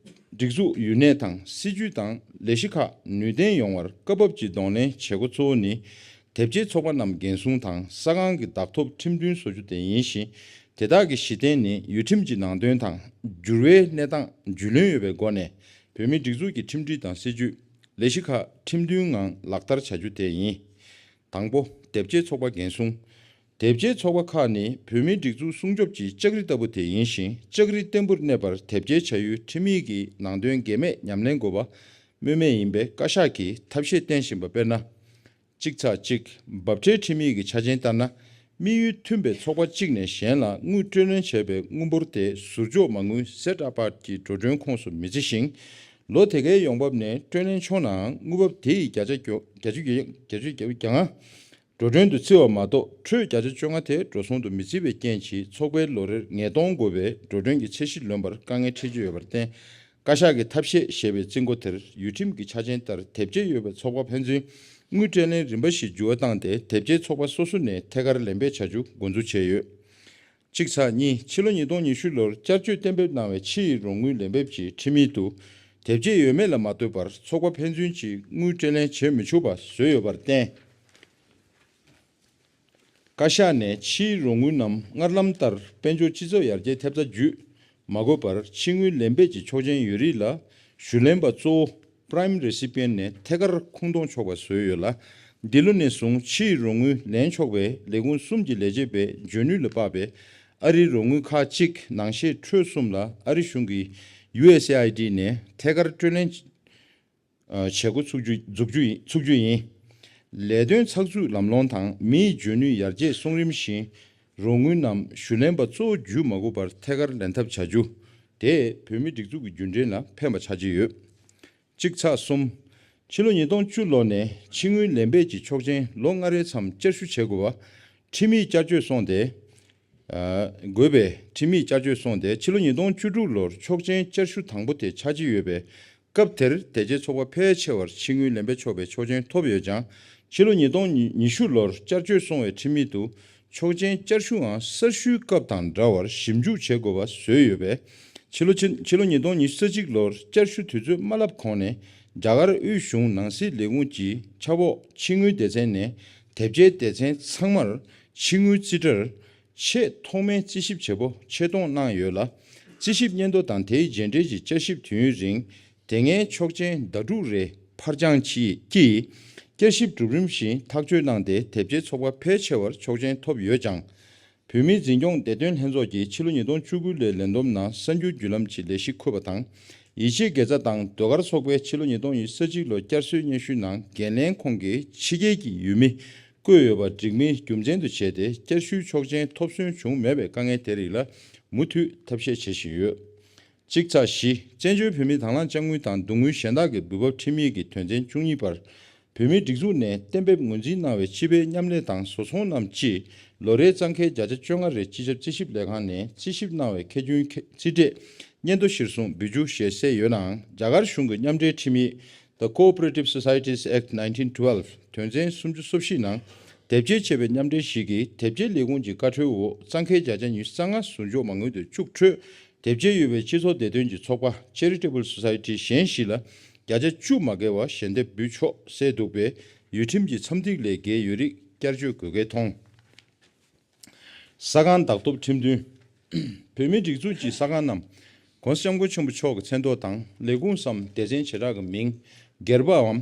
སྒྲིག་འཛུགས་ཡུན་གནས་དང་སྲིད་ཇུས་དང་ལས་གཞི་ཁག་ནུས་ལྡན་ཡོང་བར་སྐབས་བབ་ཀྱི་གདོང་ལེན་བྱེད་སྒོ་གཙོ་བོ་ནི། དེབ་སྐྱེལ་ཚོགས་པ་རྣམས་འགན་སྲུང་དང་ས་ཁང་གི་བདག་ཐོབ་ཁྲིམས་མཐུན་བཟོ་རྒྱུ་དེ་ཡིན་ཞིང་། དེ་དག་གི་གཞི་རྟེན་ནི་ཡུལ་ཁྲིམས་ཀྱི་ནང་དོན་དང་འགྱུར་བའི་གནས་སྟངས་རྒྱུས་ལོན་ཡོད་པའི་སྒོ་ནས་བོད་མིའི་སྒྲིག་འཛུགས་ཀྱི་ཁྲིམས་སྒྲིག་དང་སྲིད་ཇུས། ལས་གཞི་ཁག་ཁྲིམས་མཐུན་ངང་ལག་བསྟར་བྱ་རྒྱུ་དེ་ཡིན། དང་པོ། དེབ་སྐྱེལ་ཚོགས་པ་འགན་སྲུང་། དེབ་སྐྱེལ་ཚོགས་པ་ཁག་ནི་བོད་མིའི་སྒྲིག་འཛུགས་སྲུང་སྐྱོབ་ཀྱི་ལྕགས་རི་ལྟ་བུ་དེ་ཡིན་ཞིང་། ལྕགས་རི་བརྟན་པོར་གནས་པར་དེབ་སྐྱེལ་བྱ་ཡུལ་ཁྲིམས་ཡིག་གི་ནང་དོན་འགལ་མེད་ཉམས་ལེན་དགོས་པ་སྨོས་མེད་ཡིན་པས་བཀའ་ཤག་གིས་ཐབས་ཤེས་བསྟེན་བཞིན་པ་དཔེར་ན། གཅིག་ཚེག་གཅིག་འབབ་ཁྲལ་ཁྲིམས་ཡིག་གི་ཆ་རྐྱེན་ལྟར་ན། དམིགས་ཡུལ་མཐུན་པའི་ཚོགས་པ་གཅིག་ནས་གཞན་ལ་དངུལ་སྤྲོད་ལེན་བྱས་པའི་དངུལ་འབོར་དེ་ཟུར་འཇོག་མ་དངུལ་སེཊ་ཨ་པ་ཊི་གྱི་འགྲོ་གྲོན་ཁོངས་སུ་མི་བརྩི་ཞིང་། ལོ་དེ་གའི་ཡོང་འབབ་ནས་སྤྲོད་ལེན་ཆོག་ནའང་དངུལ་འབབ་དེ་ཡི་བརྒྱ་ཆ་བརྒྱ་ཆ་བརྒྱ་ཆ་བརྒྱ་ཆ་བརྒྱ་ལྔ། འགྲོ་གྲོན་དུ་བརྩི་བ་མ་གཏོགས་ཁྲོད་བརྒྱ་ཆ་བཅོ་ལྔ་དེ་འགྲོ་སོང་དུ་མི་བརྩི་བའི་རྐྱེན་གྱིས་ཚོགས་པའི་ལོ་རེར་ཉིས་སྟོང་དགོས་པའི་འགྲོ་གྲོན་གྱི་ཚད་གཞི་ལོན་པར་དཀའ་ངལ་འཕྲད་ཀྱི་ཡོད་པར་བརྟེན། བཀའ་ཤག་གི་ཐབས་ཤེས་ཞེས་པའི་རྩིས་འགོ་དེར་ཡུལ་ཁྲིམས་ཀྱི་ཆ་རྐྱེན་ལྟར་དེབ་སྐྱེལ་ཡོད་པའི་ཚོགས་པ་ཕན་ཚུན་དངུལ་སྤྲོད་ལེན་རིམ་པ་ཞིག་འགྱུར་བ་བཏང་སྟེ་དེབ་སྐྱེལ་ཚོགས་པ་སོ་སོ་ནས་ཐད་ཀར་ལེན་འབེབས་བྱ་རྒྱུ་འགོ་འཛུགས་བྱས་ཡོད། གཅིག་ཚེག་གཉིས། ཕྱི་ལོ་ཉིས་སྟོང་ཉི་ཤུ་ལོར་བསྐྱར་བཅོས་གཏན་འབེབས་གནང་བའི་ཕྱིའི་རོགས་དངུལ་ལེན་འབེབས་ཀྱི་ཁྲིམས་ཡིག་ཏུ། དེབ་སྐྱེལ་ཡོད་མེད་ལ་མ་ལྟོས་པར་ཚོགས་པ་ཕན་ཚུན་གྱིས་དངུལ་སྤྲོད་ལེན་བྱེད་མི་ཆོག་པ་བཟོས་ཡོད་པར་བརྟེན། བཀའ་ཤག་ནས་ཕྱིའི་རོགས་དངུལ་རྣམས་སྔར་ལམ་ལྟར་དཔལ་འབྱོར་སྤྱི་ཚོགས་ཡར་རྒྱས་ཐེབས་རྩ་བརྒྱུད་མ་དགོས་པར་ཕྱི་དངུལ་ལེན་འབེབས་ཀྱི་ཆོག་མཆན་ཡོད་རིགས་ལ་ཞུ་ལེན་པ་གཙོ་བོ་Prime Recipient ནས་ཐད་ཀར་ཁུངས་གཏོང་ཆོག་པ་བཟོས་ཡོད་ལ། འདི་ལོ་ནས་བཟུང་ཕྱིའི་རོགས་དངུལ་ལེན་ཆོག་པའི་ལས་ཁུངས་གསུམ་གྱི་ལས་བྱེད་པས་འཇོན་ནུས་ལ་དཔག་པའི་ཨ་རིའི་རོགས་དངུལ་ཁག་གཅིག་ནང་བཞིན་འཕྲོད་གསུམ་ལ་ཨ་རི་གཞུང་གི་ཡུ་ཨེས་ཨེ་ཨའི་ཌི་ནས་ཐད་ཀར་སྤྲོད་ལེན་བྱེད་འགོ་ཚུགས་རྒྱུ་འཛུགས་རྒྱུ་ཡིན་ཚུགས་རྒྱུ་ཡིན། ལས་དོན་ཚགས་ཚུད་ལམ་ལྷོང་དང་མིའི་འཇོན་ནུས་ཡར་རྒྱས་སོང་རིམ་བཞིན་རོགས་དངུལ་རྣམས་ཞུ་ལེན་པ་གཙོ་བོ་བརྒྱུད་མ་དགོས་པར་ཐད་ཀར་ལེན་ཐབས་བྱ་རྒྱུ། དེས་བོད་མིའི་སྒྲིག་འཛུགས་ཀྱི་རྒྱུན་འབྲེལ་ལ་ཕན་པ་ཆགས་ཀྱི་ཡོད། གཅིག་ཚེག་གསུམ། ཕྱི་ལོ་ཉིས་སྟོང་བཅུ་ལོ་ནས་ཕྱི་དངུལ་ལེན་འབེབས་ཀྱི་ཆོག་མཆན་ལོ་ལྔ་རེའི་མཚམས་བསྐྱར་ཞུ་བྱེད་དགོས་པ། ཁྲིམས་ཡིག་བསྐྱར་བཅོས་སོང་སྟེ། དགོས་པའི་ཁྲིམས་ཡིག་བསྐྱར་བཅོས་སོང་སྟེ་ཕྱི་ལོ་ཉིས་སྟོང་བཅུ་དྲུག་ལོར་ཆོག་མཆན་བསྐྱར་ཞུ་དང་པོ་དེ་ཆགས་ཀྱི་ཡོད་པས། སྐབས་དེར་དེ་རྗེས་ཚོགས་པ་ཕལ་ཆེ་བར་ཕྱི་དངུལ་ལེན་འབེབས་ཆོག་པའི་ཆོག་མཆན་ཐོབ་ཡོད་ཀྱང་། ཕྱི་ལོ་ཉིས་སྟོང་ཉི་ཤུ་ལོར་བསྐྱར་བཅོས་སོང་བའི་ཁྲིམས་ཡིག་ཏུ། ཆོག་མཆན་བསྐྱར་ཞུའང་གསར་ཞུའི་སྐབས་དང་འདྲ་བར་ཞིབ་འཇུག་བྱེད་དགོས་པ་བཟོས་ཡོད་པས། ཕྱི་ལོ་ཕྱི་ཕྱི་ལོ་ཉིས་སྟོང་ཉི་ཤུ་རྩ་གཅིག་ལོར་བསྐྱར་ཞུ་དུས་ཚོད་མ་བསླབས་གོང་ནས་རྒྱ་གར་དབུས་གཞུང་ནང་སྲིད་ལས་ཁུངས་ཀྱི་ཆབ་འོག་ཕྱི་དངུལ་སྡེ་ཚན་ནས་དེབ་སྐྱེལ་སྡེ་ཚན་ཚང་མར་ཕྱི་དངུལ་རྩིས་ཁྲར་ཆེས་ཐོག་མའི་རྩིས་ཞིབ་བྱེད་པོ་ཆེད་གཏོང་གནང་ཡོད་ལ། རྩིས་ཞིབ་སྙན་ཐོ་དང་དེའི་རྗེས་འབྲེལ་གྱི་བསྐྱར་ཞིབ་དུས་ཡུན་རིང་། དེ་སྔའི་ཆོག་མཆན་ཟླ་དྲུག་རེ་ཕར་འགྱངས་ཀྱིས་ཀྱིས་བསྐྱར་ཞིབ་གྲུབ་རིམ་བཞིན་ཐག་གཅོད་གནང་སྟེ་དེབ་སྐྱེལ་ཚོགས་པ་ཕལ་ཆེ་བར་ཆོག་མཆན་ཐོབ་ཡོད་ཀྱང་། བོད་མིའི་འཛིན་སྐྱོང་བདེ་དོན་ལྷན་ཚོགས་ཀྱིས་ཕྱི་ལོ་ཉིས་སྟོང་བཅུ་དགུ་ལོའི་ལས་བསྡོམས་ནང་གསར་འགྱུར་བརྒྱུད་ལམ་གྱི་ལས་གཞི་འཁོད་པ་དང་། ཡིད་ཆེས་དགེ་རྩ་དང་ཟློས་གར་ཚོགས་པས་ཕྱི་ལོ་ཉིས་སྟོང་ཉི་ཤུ་རྩ་གཅིག་ལོ་བསྐྱར་གསོའི་སྙན་ཞུའི་ནང་འགན་ལེན་ཁོངས་ཀྱི་ཕྱི་རྒྱལ་གྱི་ཡུལ་མི་བཀོད་ཡོད་པ་འགྲིག་མིན་རྒྱུ་མཚན་དུ་བྱས་ཏེ་བསྐྱར་ཞུའི་ཆོག་མཆན་ཐོབ་སོན་བྱུང་མེད་པའི་དཀའ་ངལ་དེ་རིགས་ལ་མུ་མཐུད་ཐབས་ཤེས་བྱེད་བཞིན་ཡོད། གཅིག་ཚེག་བཞི། བཙན་བྱོལ་བོད་མིའི་དང་བླངས་དཔྱ་དངུལ་དང་བསྡུ་དངུལ་གཞན་དག་གི་འབུལ་འབབ་ཁྲིམས་ཡིག་གི་དོན་ཚན་བཅུ་གཉིས་པར། བོད་མིའི་སྒྲིག་འཛུགས་ནས་གཏན་འབེབས་ངོས་འཛིན་གནང་བའི་སྤྱི་པའི་མཉམ་ལས་དང་བཟོ་ཚོང་རྣམས་ཀྱིས་ལོ་རེའི་གཙང་ཁེལ་བརྒྱ་ཆ་བཅོ་ལྔ་རེ་སྤྱི་ཁྱབ་རྩིས་ཞིབ་ལས་ཁང་ནས་རྩིས་ཞིབ་གནང་བའི་ཁེ་གྱོན་རྩིས་སྤྲད་སྙན་ཐོ་གཞིར་བཟུང་འབུལ་རྒྱུ་ཞེས་གསལ་ཡོད་ནའང་། རྒྱ་གར་གཞུང་གི་མཉམ་འབྲེལ་ཁྲིམས་ཡིག་The Cooperative Societies Act nineteen twelve དོན་ཚན་སུམ་ཅུ་སོ་བཞི་ནང་དེབ་སྐྱེལ་བྱས་པའི་མཉམ་འབྲེལ་ཞིག་གིས་དེབ་སྐྱེལ་ལས་ཁུངས་ཀྱི་བཀའ་འཁྲོལ་འོག་གཙང་ཁེལ་བརྒྱ་ཆ་ཉི་ཤུ་རྩ་ལྔ་ཟུར་འཇོག་མ་དངུལ་དུ་བཅུག་འཕྲོས། དེབ་སྐྱེལ་ཡོད་པའི་སྤྱི་ཚོགས་བདེ་དོན་གྱི་ཚོགས་པ་Charitable Society གཞན་ཞིག་ལ་བརྒྱ་ཆ་བཅུ་མ་བརྒལ་བ་ཞལ་འདེབས་འབུལ་ཆོག་གསལ་འདུག་པས། ཡུལ་ཁྲིམས་ཀྱི་མཚམས་ཐིག་ལས་འགལ་ཡོད་རིགས་བསྐྱར་བཅོས་དགོས་གལ་མཐོང་། ས་ཁང་བདག་ཐོབ་ཁྲིམས་མཐུན། བོད་མིའི་སྒྲིག་འཛུགས་ཀྱི་ས་ཁང་རྣམས་༸གོང་ས་༸སྐྱབས་མགོན་ཆེན་པོ་མཆོག་གི་མཚན་ཐོག་དང་ལས་ཁུངས་སམ་སྡེ་ཚན་བྱེ་བྲག་གི་མིང་སྒེར་པའམ།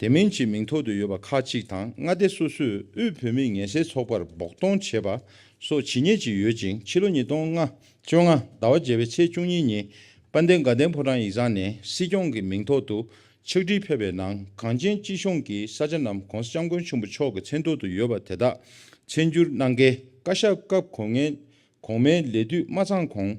དེ་མིན་གྱི་མིང་ཐོག་ཏུ་ཡོད་པ་ཁག་ཅིག་དང་མངའ་སྡེ་སོ་སོས་དབུས་བོད་མིའི་ངལ་སེལ་ཚོགས་པར་འབོགས་གཏོང་བྱས་པ་སོགས་ཇི་སྙེད་ཅིག་ཡོད་ཅིང་། ཕྱི་ལོ་ཉིས་སྟོང་ལྔ་བཅོ་ལྔ་ཟླ་བ་བརྒྱད་པའི་ཚེས་བཅུ་གཉིས་ཉིན་དཔལ་ལྡན་དགའ་ལྡན་ཕོ་བྲང་ཡིག་ཚང་ནས་སྲིད་སྐྱོང་གི་མིང་ཐོག་ཏུ་ཕྱག་བྲིས་ཕེབས་པའི་ནང་། གངས་ཅན་སྐྱིད་གཤོངས་ཀྱི་ས་ཆ་རྣམས་༸གོང་ས་༸སྐྱབས་མགོན་ཆེན་པོ་མཆོག་གི་མཚན་ཐོག་ཏུ་ཡོད་པ་དེ་དག་མཚན་སྒྱུར་གནང་གལ། བཀའ་ཤག་སྐབས་གོང་ངན་གོང་མའི་ལས་དུས་མ་ཚང་གོང་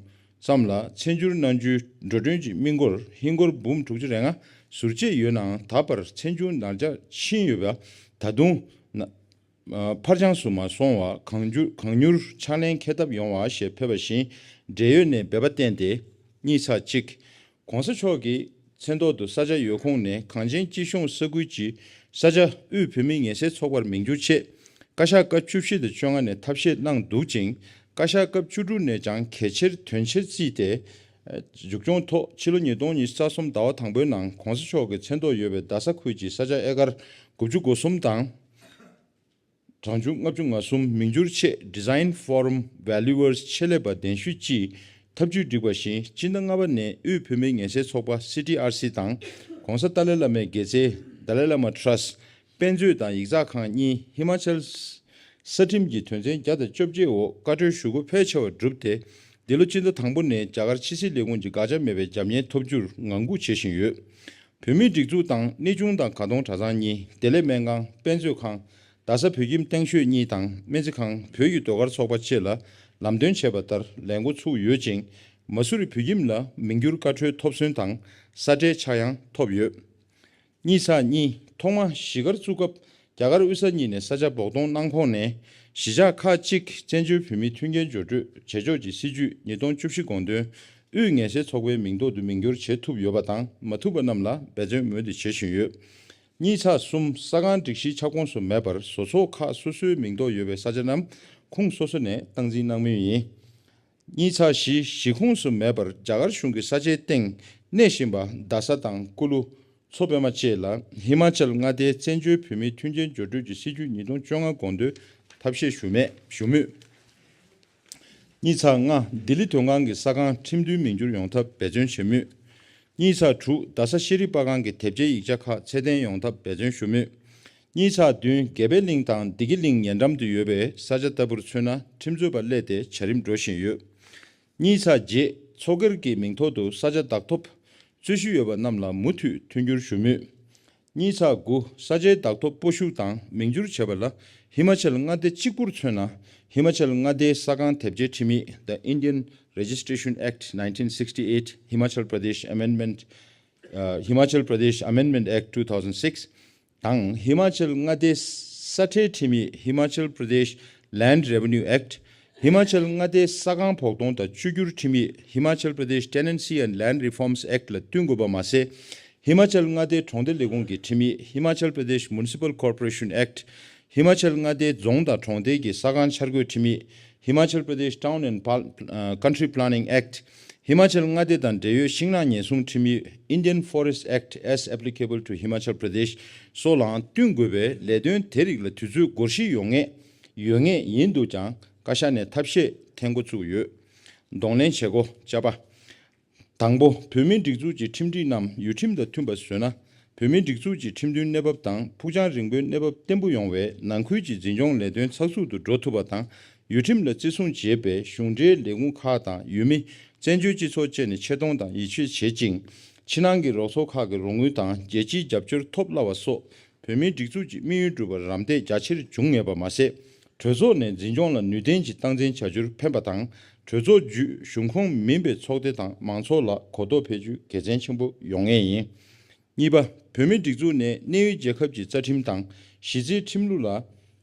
ཙམ་ལ་མཚན་སྒྱུར་གནང་རྒྱུའི་འགྲོ་གྲོན་གྱི་དམིགས་སྒོར་ཧིན་སྒོར་འབུམ་དྲུག་ཅུ་རེ་ལྔ་ཟུར་བཅད་ཡོད་ནའང་། ད་བར་མཚན་སྒྱུར་ནར་འགྱངས་ཕྱིན་ཡོད་པ་ད་དུང་ན་ཨ་ཕར་འགྱངས་སུ་མ་སོང་བར་གང་འགྱུར་གང་མྱུར་ཕྱག་ལེན་འཁེལ་ཐབས་ཡོང་བ་ཞེས་ཕེབས་པ་བཞིན་འབྲེལ་ཡོད་ནས་འབད་པ་བསྟན་ཏེ། གཉིས་ཚེག་གཅིག ༸གོང་ས་མཆོག་གི་མཚན་ཐོག་ཏུ་ས་ཆ་ཡོད་ཁུངས་ནས་གངས་ཅན་སྐྱིད་གཤོངས་ས་ཁུལ་གྱི་ས་ཆ་དབུས་བོད་མིའི་ངལ་སེལ་ཚོགས་པར་མིང་བསྒྱུར་ཆེད། བཀའ་ཤག་སྐབས་བཅུ་བཞི་དང་བཅོ་ལྔ་ནས་ཐབས་ཤེས་གནང་འདུག་ཅིང་། བཀའ་ཤག་སྐབས་བཅུ་དྲུག་ནས་ཀྱང་གལ་ཆེར་དོན་ཆེར་བརྩིས་ཏེ། མཇུག་སྐྱོང་ཐོག་ཕྱི་ལོ་ཉིས་སྟོང་ཉི་ཤུ་རྩ་གསུམ་ཟླ་བ་དང་པོའི་ནང་༸གོང་ས་མཆོག་གི་མཚན་ཐོག་ཡོད་པའི་རྡ་ས་ཁུལ་གྱི་ས་ཆ་ཨེ་ཀར་དགུ་བཅུ་གོ་གསུམ་དང་། གྲངས་ཆུང་ལྔ་བཅུ་ང་གསུམ་མིང་བསྒྱུར་ཆེད་Design Forum Valuers ཆེད་ལས་པ་གདན་ཞུས་ཀྱིས་ཐབས་ཇུས་བསྒྲིགས་པ་བཞིན། སྤྱི་ཟླ་ལྔ་པ་ནས་དབུས་བོད་མིའི་ངལ་སེལ་ཚོགས་པ་སི་ཊི་ཨར་སི་དང་༸གོང་ས་ཏཱ་ལའི་བླ་མའི་དགེ་རྩའི་Dalai Lama Trust དཔེ་མཛོད་དང་ཡིག་ཚགས་ཁང་གཉིས་ཧི་མ་ཅལ་ས་ཁྲིམས་ཀྱི་དོན་ཚན་བརྒྱ་དང་བཅོ་བརྒྱད་འོག་བཀའ་འཁྲོལ་ཞུ་སྒོ་ཕལ་ཆེ་བ་གྲུབ་སྟེ། འདི་ལོ་སྤྱི་ཟླ་དང་པོ་ནས་རྒྱ་གར་ཕྱི་སྲིད་ལས་ཁུངས་ཀྱི་དགག་བྱ་མེད་པའི་རྒྱབ་གཉེར་ཐོབ་རྒྱུར་ངང་སྒུག་བྱེད་བཞིན་ཡོད། བོད་མིའི་སྒྲིག་འཛུགས་དང་གནས་ཆུང་དང་དགའ་གདོང་གྲྭ་ཚང་གཉིས། བདེ་ལེགས་སྨན་ཁང་། དཔེ་མཛོད་ཁང་། རྡ་ས་བོད་ཁྱིམ་སྟེང་ཤོད་གཉིས་དང་སྨན་རྩིས་ཁང་། བོད་ཀྱི་ཟློས་གར་ཚོགས་པ་བཅས་ལ་ལམ་སྟོན་བྱས་པ་ལྟར་ལས་འགོ་ཚུགས་ཡོད་ཅིང་། མ་སུ་རི་བོད་ཁྱིམ་ལ་མིང་བསྒྱུར་བཀའ་འཁྲོལ་ཐོབ་སོན་དང་ས་ཁྲའི་ཆག་ཡང་ཐོབ་ཡོད། གཉིས་ཚེག་གཉིས། ཐོག་མ་གཞིས་སྒར་བཙུགས་སྐབས་རྒྱ་གར་དབུས་ས་གཉིས་ནས་ས་ཆ་འབོགས་གཏོང་གནང་ཁོངས་ནས་གཞིས་ཆགས་ཁག་ཅིག་བཙན་བྱོལ་བོད་མིའི་མཐུན་རྐྱེན་སྦྱོར་སྤྲོད་བྱེད་ཕྱོགས་ཀྱི་སྲིད་ཇུས་ཉིས་སྟོང་བཅུ་བཞི་དགོངས་དོན་དབུས་ངལ་སེལ་ཚོགས་པའི་མིང་ཐོག་ཏུ་མིང་བསྒྱུར་བྱེད་ཐུབ་ཡོད་པ་དང་མ་ཐུབ་པ་རྣམས་ལ་འབད་བརྩོན་མུ་མཐུད་བྱེད་བཞིན་ཡོད། གཉིས་ཚེག་གསུམ། ས་ཁང་སྒྲིག་གཞིའི་ཁྱབ་ཁོངས་སུ་མེད་པར་བཟོ་ཚོགས་ཁག་སོ་སོའི་མིང་ཐོག་ཡོད་པའི་ས་ཆ་རྣམས་ཁུངས་སོ་སོ་ནས་སྟངས་འཛིན་གནང་མུས་ཡིན། གཉིས་ཚེག་བཞི། གཞི་ཁོངས་སུ་མེད་པར་རྒྱ་གར་གཞུང་གི་ས་ཆའི་སྟེང་གནས་བཞིན་པ་རྡ་ས་དང་ཀུ་ལུ། མཚོ་པད་མ་བཅས་ལ་ཧི་མ་ཅལ་མངའ་སྡེའི་བཙན་བྱོལ་བོད་མིའི་མཐུན་རྐྱེན་སྦྱོར་སྤྲོད་ཀྱི་སྲིད་ཇུས་ཉིས་སྟོང་བཅོ་ལྔ་དགོངས་དོན་ཐབས་ཤེས་ཞུ་མེད་ཞུ་མུས། གཉིས་ཚེག་ལྔ། ལྡི་ལི་མདོ་ཁང་གི་ས་ཁང་ཁྲིམས་མཐུན་མིང་བསྒྱུར་ཡོང་ཐབས་འབད་བརྩོན་བྱེད་མུས། གཉིས་ཚེག་དྲུག། རྡ་ས་ཤེས་རིག་པར་ཁང་གི་དེབ་སྐྱེལ་ཡིག་ཆ་ཁག་ཚད་ལྡན་ཡོང་ཐབས་འབད་བརྩོན་ཞུ་མུས། གཉིས་ཚེག་བདུན། དགེ་འཕེལ་གླིང་དང་བདེ་སྐྱིད་གླིང་ཉེ་འགྲམ་དུ་ཡོད་པའི་ས་ཆ་ལྟ་བུར་མཚོན་ན་ཁྲིམས་རྩོད་པ་སླེབས་ཏེ་བྱ་རིམ་འགྲོ་བཞིན་ཡོད། གཉིས་ཚེག་བརྒྱད། མཚོ་སྒེར་གྱི་མིང་ཐོག་ཏུ་ས་ཆ་བདག་ཐོབ་རྩོད་གཞི་ཡོད་པ་རྣམས་ལ་མུ་མཐུད་མཐུན་འགྱུར་ཞུ་མུས། གཉིས་ཚེག་དགུ། ས་ཆའི་བདག་ཐོབ་སྤོ་བཤུག་དང་མིང་བསྒྱུར་བྱེད་པ་ལ་ཧི་མ་ཅལ་མངའ་སྡེ་གཅིག་པུར་མཚོན་ན་ཧི་མ་ཅལ་མངའ་སྡེའི་ས་ཁང་དེབ་སྐྱེལ་ཁྲིམས་ཡིག The Indian Registration Act nineteen sixty-eight, Himachal Pradesh Amendment, uh, Himachal Pradesh Amendment Act two thousand six དང་། ཧི་མ་ཅལ་མངའ་སྡེའི་ས་ཁྲལ་ཁྲིམས་ཡིག Himachal Pradesh Land Revenue Act། ཧི་མ་ཅལ་མངའ་སྡེའི་ས་ཁང་བོགས་གཏོང་དང་བཅོས་བསྒྱུར་ཁྲིམས་ཡིག Himachal Pradesh Tenancy and Land Reforms Act ལ་བསྟུན་དགོས་པ་མ་ཟད། ཧི་མ་ཅལ་མངའ་སྡེའི་གྲོང་སྡེ་ལས་ཁུངས་ཀྱི་ཁྲིམས་ཡིག Himachal Pradesh Municipal Corporation Act། ཧི་མ་ཅལ་མངའ་སྡེའི་རྫོང་དང་གྲོང་སྡེ་གི་ས་ཁང་འཆར་འགོད་ཁྲིམས་ཡིག Himachal Pradesh Town and Pal- uh, Country Planning Act། ཧི་མ་ཅལ་མངའ་སྡེ་དང་འབྲེལ་ཡོད་ཤིང་ནགས་ཉེན་སྲུང་ཁྲིམས་ཡིག Indian Forest Act as applicable to Himachal Pradesh སོགས་ལའང་བསྟུན་དགོས་པས། ལས་དོན་དེ་རིགས་ལ་དུས་ཚོད་འགོར་གཞི་ཡོང་ངེས་ཡོད་ངེས་ཡིན་འདུག་ཀྱང་། བཀའ་ཤག་ནས་ཐབས་ཤེས་འཐེན་འགོ་བཙུགས་ཡོད། གདོང་ལེན་བྱེད་སྒོ་བཅའ་པ། དང་པོ། བོད་མིའི་སྒྲིག་འཛུགས་ཀྱི་ཁྲིམས་སྒྲིག་རྣམས་ཡུལ་ཁྲིམས་དང་མཐུན་པར་བཟོས་ན། བོད་མིའི་སྒྲིག་འཛུགས་ཀྱི་ཁྲིམས་མཐུན་གནས་བབ་དང་ཕུགས་རྒྱང་རིང་པོའི་གནས་བབ་བརྟན་པོ་ཡོང་བས། ནང་ཁུལ་གྱི་འཛིན་སྐྱོང་ལས་དོན་ཚགས་ཚུད་དུ་འགྲོ་ཐུབ་པ་དང་། ཡུལ་ཁྲིམས་ལ་བརྩི་སྲུང་བྱེད་པའི་གཞུང་འབྲེལ་ལས་ཁུངས་ཁག་དང་ཡུལ་མི། བཙན་བྱོལ་སྤྱི་ཚོགས་བཅས་ནས་ཆེ་མཐོང་དང་ཡིད་ཆེས་བྱེད་ཅིང་། ཕྱི་ནང་གི་རོགས་ཚོགས་ཁག་གི་རོགས་དངུལ་དང་རྒྱལ་སྤྱིའི་རྒྱབ་སྐྱོར་ཐོབ་སླ་བ་སོགས་བོད་མིའི་སྒྲིག་འཛུགས་ཀྱི་དམིགས་ཡུལ་འགྲུབ་པར་རམ་འདེགས་རྒྱ་ཆེར་འབྱུང་ངེས་པ་མ་ཟད། གྲོས་ཚོགས་ནས་འཛིན་སྐྱོང་ལ་ནུས་ལྡན་གྱི་སྟངས་འཛིན་བྱ་རྒྱུར་ཕན་པ་དང་། གྲོས་ཚོགས་བརྒྱུད་གཞུང་ཁོངས་མིན་པའི་ཚོགས་སྡེ་དང་མང་ཚོགས་ལ་གོ་རྟོགས་འཕེལ་རྒྱུ་དགེ་མཚན་ཆེན་པོ་ཡོང་ངེས་ཡིན། གཉིས་པ། བོད་མིའི་སྒྲིག་འཛུགས་ནས་གནས་ཡུལ་རྒྱལ་ཁབ་ཀྱི་རྩ་ཁྲིམས་དང་གཞི་རྩའི་ཁྲིམས་ལུགས་ལ་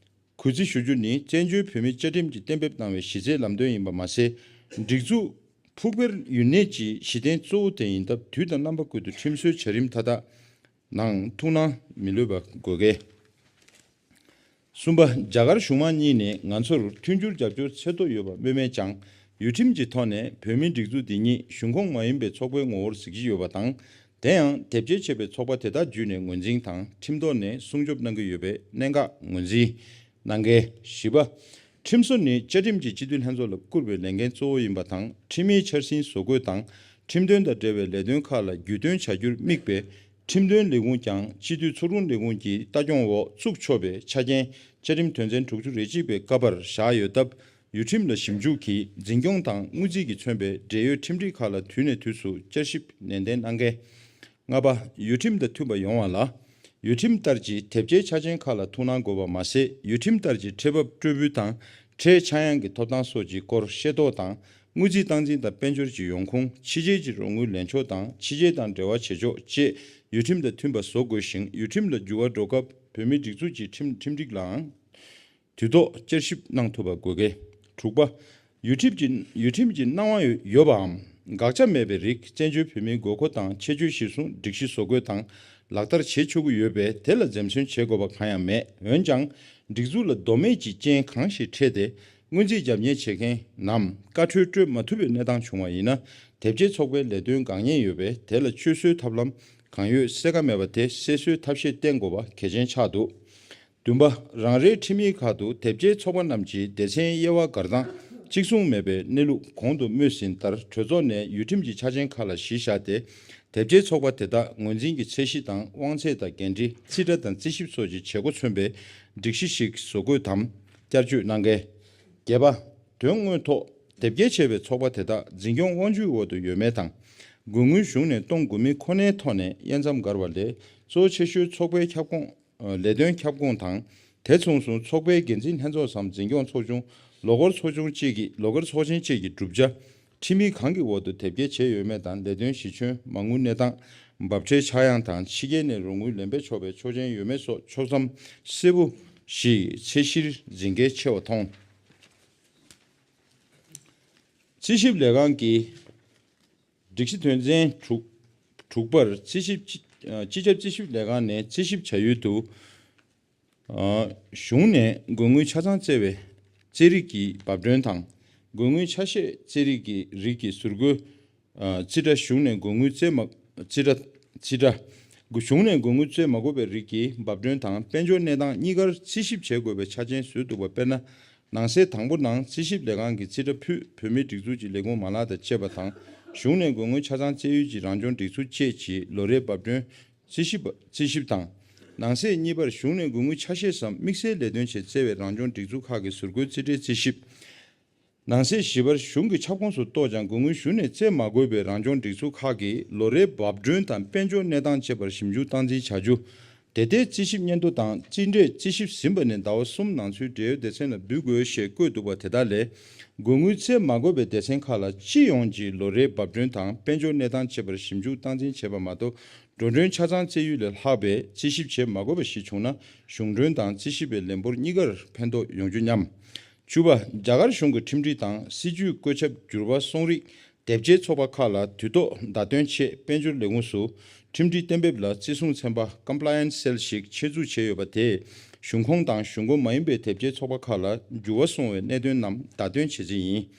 གུས་བརྩི་ཞུ་རྒྱུ་ནི་བཙན་བྱོལ་བོད་མིའི་བཅའ་ཁྲིམས་ཀྱིས་གཏན་འབེབས་གནང་བའི་གཞི་རྩའི་ལམ་སྟོན་ཡིན་པ་མ་ཟད། སྒྲིག་འཛུགས་ཕུགས་འཕེར་ཡུན་གནས་ཀྱི་གཞི་རྟེན་གཙོ་བོ་དེ་ཡིན་སྟབས། དུས་དང་རྣམ་པ་ཀུན་ཏུ་ཁྲིམས་བཟོའི་བྱ་རིམ་མཐའ་དག་ནང་ཐུགས་སྣང་མི་ལྷོད་པ་དགོས་གལ། གསུམ་པ། རྒྱ་གར་གཞུང་མང་གཉིས་ནས་ང་ཚོར་མཐུན་འགྱུར་རྒྱབ་སྐྱོར་ཚད་མཐོ་ཡོད་པ་སྨོས་མེད་ཀྱང་། ཡུལ་ཁྲིམས་ཀྱི་ཐོག་ནས་བོད་མིའི་སྒྲིག་འཛུགས་འདི་ཉིད་གཞུང་ཁོངས་མ་ཡིན་པའི་ཚོགས་པའི་ངོ་བོར་གཟིགས་ཀྱི་ཡོད་པ་དང་། དེ་ཡང་དེབ་སྐྱེལ་བྱས་པའི་ཚོགས་པ་དེ་དག་བརྒྱུད་ནས་ངོས་འཛིན་དང་ཁྲིམས་ཐོག་ནས་སྲུང་སྐྱོབ་གནང་གི་ཡོད་པའི་གནད་འགག་ངོས་འཛིན་གནང་གལ། བཞི་པ། ཁྲིམས་བཟོ་ནི་བཅའ་ཁྲིམས་ཀྱི་སྤྱི་འཐུས་ལྷན་ཚོགས་ལ་བསྐུར་བའི་ལས་འགན་གཙོ་བོ་ཡིན་པ་དང་། ཁྲིམས་ཡིག་འཆར་ཟིན་བཟོ་འགོད་དང་ཁྲིམས་དོན་དང་འབྲེལ་བའི་ལས་དོན་ཁག་ལ་རྒྱུས་སྟོན་བྱ་རྒྱུར་དམིགས་པའི་ ཁྲིམས་དོན་ལས་ཁུངས་ཀྱང་སྤྱི་འཐུས་ཚོགས་དྲུང་ལས་ཁུངས་ཀྱི་ལྟ་སྐྱོང་འོག་བཙུགས་ཆོག་པའི་ཆ་རྐྱེན་བཅའ་ཁྲིམས་དོན་ཚན་དྲུག་ཅུ་རེ་གཅིག་པའི་ཀ་པར་བཞག་ཡོད་སྟབས། ཡུལ་ཁྲིམས་ལ་ཞིབ་འཇུག་གིས་འཛིན་སྐྱོང་དང་དངུལ་རྩིས་ཀྱིས་མཚོན་པའི་འབྲེལ་ཡོད་ཁྲིམས་སྒྲིག་ཁག་ལ་དུས་ནས་དུས་སུ་བསྐྱར་ཞིབ་ནན་ཏན་གནང་གལ། ལྔ་པ། ཡུལ་ཁྲིམས་དང་མཐུན་པ་ཡོང་བ་ལ། ཡུལ་ཁྲིམས་ལྟར་གྱི་དེབ་སྐྱེལ་ཆ་རྐྱེན་ཁག་ལ་ཐུགས་སྣང་དགོས་པ་མ་ཟད། ཡུལ་ཁྲིམས་ལྟར་གྱི་ཁྲལ་འབབ་སྤྲོད་འབུལ་དང་ཁྲལ་ཆག་ཡང་གི་ཐོབ་ཐང་སོགས་ཀྱི་སྐོར་ཤེས་རྟོགས་དང་། དངུལ་རྩིས་སྟངས་འཛིན་དང་དཔལ་འབྱོར་གྱི་ཡོང་ཁུངས། ཕྱི་རྒྱལ་གྱི་རོགས་དངུལ་ལེན་ཕྱོགས་དང་ཕྱི་རྒྱལ་དང་འབྲེལ་བ་བྱེད་ཕྱོགས་བཅས། ཡུལ་ཁྲིམས་དང་མཐུན་པ་བཟོ་དགོས་ཤིང་། ཡུལ་ཁྲིམས་ལ་འགྱུར་བ་འགྲོ་སྐབས་བོད་མིའི་སྒྲིག་འཛུགས་ཀྱི་ཁྲིམས་ཁྲིམས་སྒྲིག་ལའང་དུས་ཐོག་བསྐྱར་ཞིབ་གནང་ཐུབ་པ་དགོས་གལ། དྲུག་པ། ཡུལ་ཁྲིམས་ཀྱི་ཡུལ་ཁྲིམས་ཀྱི་སྣང་བ་ཡོད་པའམ་དགག་བྱ་མེད་པའི་རིགས། བཙན་བྱོལ་བོད་མིའི་དགོས་མཁོ་དང་ཆེད་སྤྱོད་གཞིར་བཟུང་སྒྲིག་གཞི་བཟོ་འགོད་དང་ལག་བསྟར་བྱེད་ཆོག་གི་ཡོད་པས། དེ་ལ་འཛེམ་ཟོན་བྱེད་དགོས་པ་གང་ཡང་མེད། འོན་ཀྱང་། སྒྲིག་འཛུགས་ལ་དོ་མེད་ཀྱི་རྐྱེན་གང་ཞིག་འཕྲད་དེ། སྔོན་རྩིས་རྒྱབ་གཉེར་བྱེད་མཁན་ནམ་བཀའ་འཁྲོལ་སྤྲོད་མ་ཐུབ་པའི་གནས་སྟངས་བྱུང་བ་ཡིན་ན། དེབ་སྐྱེལ་ཚོགས་པའི་ལས་དོན་འགག་ཉེན་ཡོད་པས། དེ་ལ་བཅོས་གསོའི་ཐབས་ལམ་གང་ཡོད་གསལ་ཁ་མེད་པ་དེ་སེལ་གསོའི་ཐབས་ཤེས་བསྟེན་དགོས་པ་གལ་ཆེན་ཆགས་འདུག། བདུན་པ། རང་རེའི་ཁྲིམས་ཡིག་ཁག་ཏུ་དེབ་སྐྱེལ་ཚོགས་པ་རྣམས་ཀྱི་སྡེ་ཚན་དབྱེ་བ་བགར་སྟངས་གཅིག་མཚུངས་མེད་པའི་གནས་ལུགས་གོང་དུ་སྨོས་ཟིན་ལྟར། གྲོས་ཚོགས་ནས་ཡུལ་ཁྲིམས་ཀྱི་ཆ་རྐྱེན་ཁག་ལ་གཞི་བཞག་སྟེ། དེབ་སྐྱེལ་ཚོགས་པ་དེ་དག་ངོས་འཛིན་གྱི་ཚད་གཞི་དང་། དབང་ཚད་དང་འགན་འཁྲི། རྩིས་ཁྲ་དང་རྩིས་ཞིབ་སོགས་ཀྱི་བྱེད་སྒོ་མཚོན་པའི་སྒྲིག་གཞི་ཞིག་བཟོ་འགོད་དམ་བསྐྱར་བཅོས་གནང་གལ། བརྒྱད་པ། དོན་དངོས་ཐོག་དེབ་སྐྱེལ་བྱས་པའི་ཚོགས་པ་དེ་དག་འཛིན་སྐྱོང་དབང་སྒྱུར་འོག་ཏུ་ཡོད་མེད་དང་། དགོས་དངུལ་གཞུང་ནས་གཏོང་དགོས་མིན་ཁོ་ནའི་ཐོག་ནས་དབྱེ་མཚམས་བགར་བ་ལས། གཙོ་ཆེ་ཤོས་ཚོགས་པའི་ཁྱབ་ཁོངས། ལས་དོན་ཁྱབ་ཁོངས་དང་། དེ་མཚུངས་སུ་ཚོགས་པའི་འགན་འཛིན་ལྷན་ཚོགས་སམ་འཛིན་སྐྱོང་ཚོགས་ཆུང་། ལོ་འཁོར་ཚོགས་ཆུང་བཅས་ཀྱི་ལོ་འཁོར་ཚོགས་ཆེན་བཅས་ཀྱི་གྲུབ་ཆ། ཁྲིམས་ཡིག་གང་གི་འོག་ཏུ་དེབ་སྐྱེལ་བྱས་ཡོད་མེད་དང་། ལས་དོན་གཞི་ཁྱོན། མ་དངུལ་གནས་སྟངས། འབབ་ཁྲལ་ཆག་ཡང་དང་། ཕྱི་རྒྱལ་ནས་རོགས་དངུལ་ལེན་ཕོད་ཆོག་པའི་ཆོག་མཆན་ཡོད་མེད་སོགས་ཕྱོགས་མཚམས་གསལ་པོ་ཞིག་ཚད་གཞིར་འཛིན་གལ་ཆེ་བ་མཐོང་། རྩིས་ཞིབ་ལས་ཁང་གིས་སྒྲིག་གཞི་དོན་ཚན་དྲུག་དྲུག་པར་རྩིས་ཞིབ་སྤྱི་སྤྱི་ཁྱབ་རྩིས་ཞིབ་ལས་ཁང་ནས་རྩིས་ཞིབ་བྱ་ཡུལ་དུ། གཞུང་ནས་དགོས་དངུལ་ཆ་ཚང་བཙལ་བའི་རྩིས་རིག་གི་འབབ་གྲོན་དང་། དགོས་དངུལ་ཆ་ཤས་རྩིས་རིག་གི་རིགས་ཀྱི་ཟུར་བཀོལ། རྩིས་ཁྲ། གཞུང་ནས་དགོས་དངུལ་བཙལ་མ། རྩིས་ཁྲ། རྩིས་ཁྲ། གཞུང་ནས་དགོས་དངུལ་བཙལ་མ་དགོས་པའི་རིགས་ཀྱི་འབབ་གྲོན་དང་དཔལ་འབྱོར་གནས་སྟངས་གཉིས་ཀར་རྩིས་ཞིབ་བྱེད་དགོས་པའི་ཆ་རྐྱེན་བཟོས་འདུག་པ། དཔེར་ན། ནང་གསེས་དང་པོ་ནང་རྩིས་ཞིབ་ལས་ཁང་གིས་རྩིས་ཁྲ་ཕུད། བོད་མིའི་སྒྲིག་འཛུགས་ཀྱི་ལས་ཁུངས་མ་ལག་དང་བཅས་པ་དང་། གཞུང་ནས་དགོས་དངུལ་ཆ་ཚང་བཙལ་ཡུལ་གྱི་རང་སྐྱོང་སྒྲིག་འཛུགས་བཅས་ཀྱི་ལོ་རེའི་འབབ་གྲོན་རྩིས་ཞིབ་རྩིས་ཞིབ་དང་། ནང་གསེས་གཉིས་པར་གཞུང་ནས་དགོས་དངུལ་ཆ་ཤས་སམ་དམིགས་བསལ་ལས་དོན་ཆེད་བཙལ་བའི་རང་སྐྱོང་སྒྲིག་འཛུགས་ཁག་གི་ཟུར་བཀོལ་རྩིས་ཁྲའི་རྩིས་ཞིབ། ནང་གསེས་བཞི་པར་གཞུང་གི་ཁྱབ་ཁོངས་སུ་གཏོགས་ཀྱང་དགོས་དངུལ་གཞུང་ནས་བཙལ་མ་དགོས་པའི་རང་སྐྱོང་སྒྲིག་འཛུགས་ཁག་གི་ལོ་རེའི་འབབ་གྲོན་དང་དཔལ་འབྱོར་གནས་སྟངས་བཅས་པར་ཞིབ་འཇུག་སྟངས་འཛིན་བྱ་རྒྱུ། དེ་ལྟའི་རྩིས་ཞིབ་སྙན་ཐོ་དང་རྩིས་འབྲས་རྩིས་ཞིབ་ཟིན་པ་ནས་ཟླ་བ་གསུམ་ནང་ཚུད་འབྲེལ་ཡོད་སྡེ་ཚན་ལ་འབུལ་དགོས་ཞེས་བཀོད་འདུག་པ། དེ་དག་ལས། དགོས་དངུལ་བཙལ་མ་དགོས་པའི་སྡེ་ཚན་ཁག་ལ་སྤྱི་ཡོངས་ཀྱི་ལོ་རེའི་འབབ་གྲོན་དང་དཔལ་འབྱོར་གནས་སྟངས་བཅས་པར་ཞིབ་འཇུག་སྟངས་འཛིན་བྱེད་པ་མ་གཏོགས། འགྲོ་གྲོན་ཆ་ཚང་བཙལ་ཡུལ་ལས་ལྷག་པའི་རྩིས་ཞིབ་བྱེད་མ་དགོས་པ་ཞིག་བྱུང་ན། གཞུང་གྲོན་དང་རྩིས་ཞིབ་པའི་ལས་འབོར་གཉིས་ཀར་ཕན་ཐོགས་ཡོང་རྒྱུ་སྙམ། བཅུ་པ། རྒྱ་གར་གཞུང་གི་ཁྲིམས་སྒྲིག་དང་སྲིད་ཇུས། བཀོད་ཁྱབ། འགྱུར་བ་སོང་རིགས། དེབ་སྐྱེལ་ཚོགས་པ་ཁག་ལ་དུས་ཐོག་བརྡ་སྟོན་ཆེད་དཔལ་འབྱོར་ལས་ཁུངས་སུ་ཁྲིམས་སྒྲིག་གཏན་འབེབས་ལ་བརྩི་སྲུང་ཚན་པ། Compliance Cell ཞིག་ཆེད་འཛུགས་བྱས་ཡོད་པ་དེས། གཞུང་ཁོངས་དང་གཞུང་ཁོངས་མ་ཡིན་པའི་དེབ་སྐྱེལ་ཚོགས་པ་ཁག་ལ་འགྱུར་བ་སོང་བའི་གནད་དོན་རྣམས་བརྡ་སྟོན་བྱེད་རྩིས་ཡིན།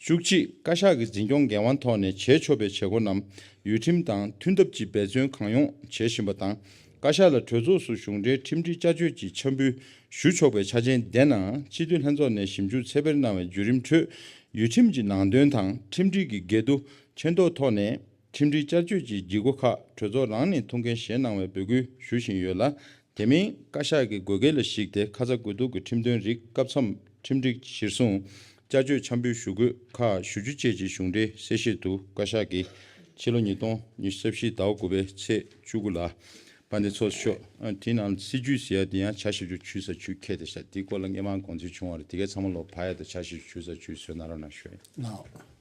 བཅུ་གཅིག་བཀའ་ཤག་གི་འཛིན་སྐྱོང་འགན་དབང་ཐོག་ནས་བྱེད་ཆོག་པའི་བྱེད་སྒོ་རྣམས་ཡུལ་ཁྲིམས་དང་མཐུན་ཐབས་ཀྱིས་འབད་བརྩོན་གང་ཡོང་བྱེད་བཞིན་པ་དང་། བཀའ་ཤག་ལ་གྲོས་ཚོགས་སུ་གཞུང་འབྲེལ་ཁྲིམས་སྒྲིག་བསྐྱར་བཅོས་ཀྱི་འཆར་འབུལ་ཞུ་ཆོག་པའི་ཆ་རྐྱེན་ལྡན་ནའང་། སྤྱི་འཐུས་ལྷན་ཚོགས་ནས་ཞིབ་འཇུག་ཚད་འཕེར་གནང་བའི་བརྒྱུད་རིམ་ཁྲོད། ཡུལ་ཁྲིམས་ཀྱི་ནང་དོན་དང་ཁྲིམས་སྒྲིག་གི་འགལ་འདུ་ཆེ་མཐོའི་ཐོག་ནས། ཁྲིམས་སྒྲིག་བསྐྱར་བཅོས་ཀྱི་བྱེད་སྒོ་ཁག་གྲོས་ཚོགས་རང་ནས་ཐུགས་འགན་བཞེས་གནང་བའི་འབོད་སྐུལ་ཞུ་བཞིན་ཡོད་ལ། དེ་མིན་བཀའ་ཤག་གི་དགོས་གལ་ལ་གཞིགས་ཏེ། ཁ་ཚ་དགོས་གཏུགས་ཀྱི་ཁྲིམས་དོན་རིགས། སྐབས་མཚམས་ཁྲིམས་སྒྲིག་གཞིར་བཟུང་བསྐྱར་བཅོས་འཆར་འབུལ་ཞུ་དགོས་ཁག་ཞེ་བཅུ་བཅས་ཀྱི་གཞུང་འབྲེལ་གསལ་བཤད་དུ། བཀའ་ཤག་གིས་ཕྱི་ལོ་ཉིས་སྟོང་ཉི་ཤུ་རྩ་བཞི་ཟླ་བ་དགུ་པའི་ཚེས་བཅུ་དགུ་ལ་དཔལ་ལྡན་ཚོགས་གཙོ་མཆོག་དེའི་ནང་ལ་སྲིད་ཇུས་ཟེར་ཡ་དེ་ཡང་ཆ་ཞེ་བཅུ་ཞེ་བཅུ་ཁེལ་ཏེ་ཤག་དེའི་སྐོར་ལ་སྔས་མ་དགོངས་ཚུལ་བྱུང་བ་རེད། དེ་གའི་ཚང་མ་ལོག་ཕར་ཡ་དང་ཆ་ཞེ་བཅུ་ཞེ་བཅུ་བཟོས་གནང་རོགས་གནང་ཞུ། ལགས།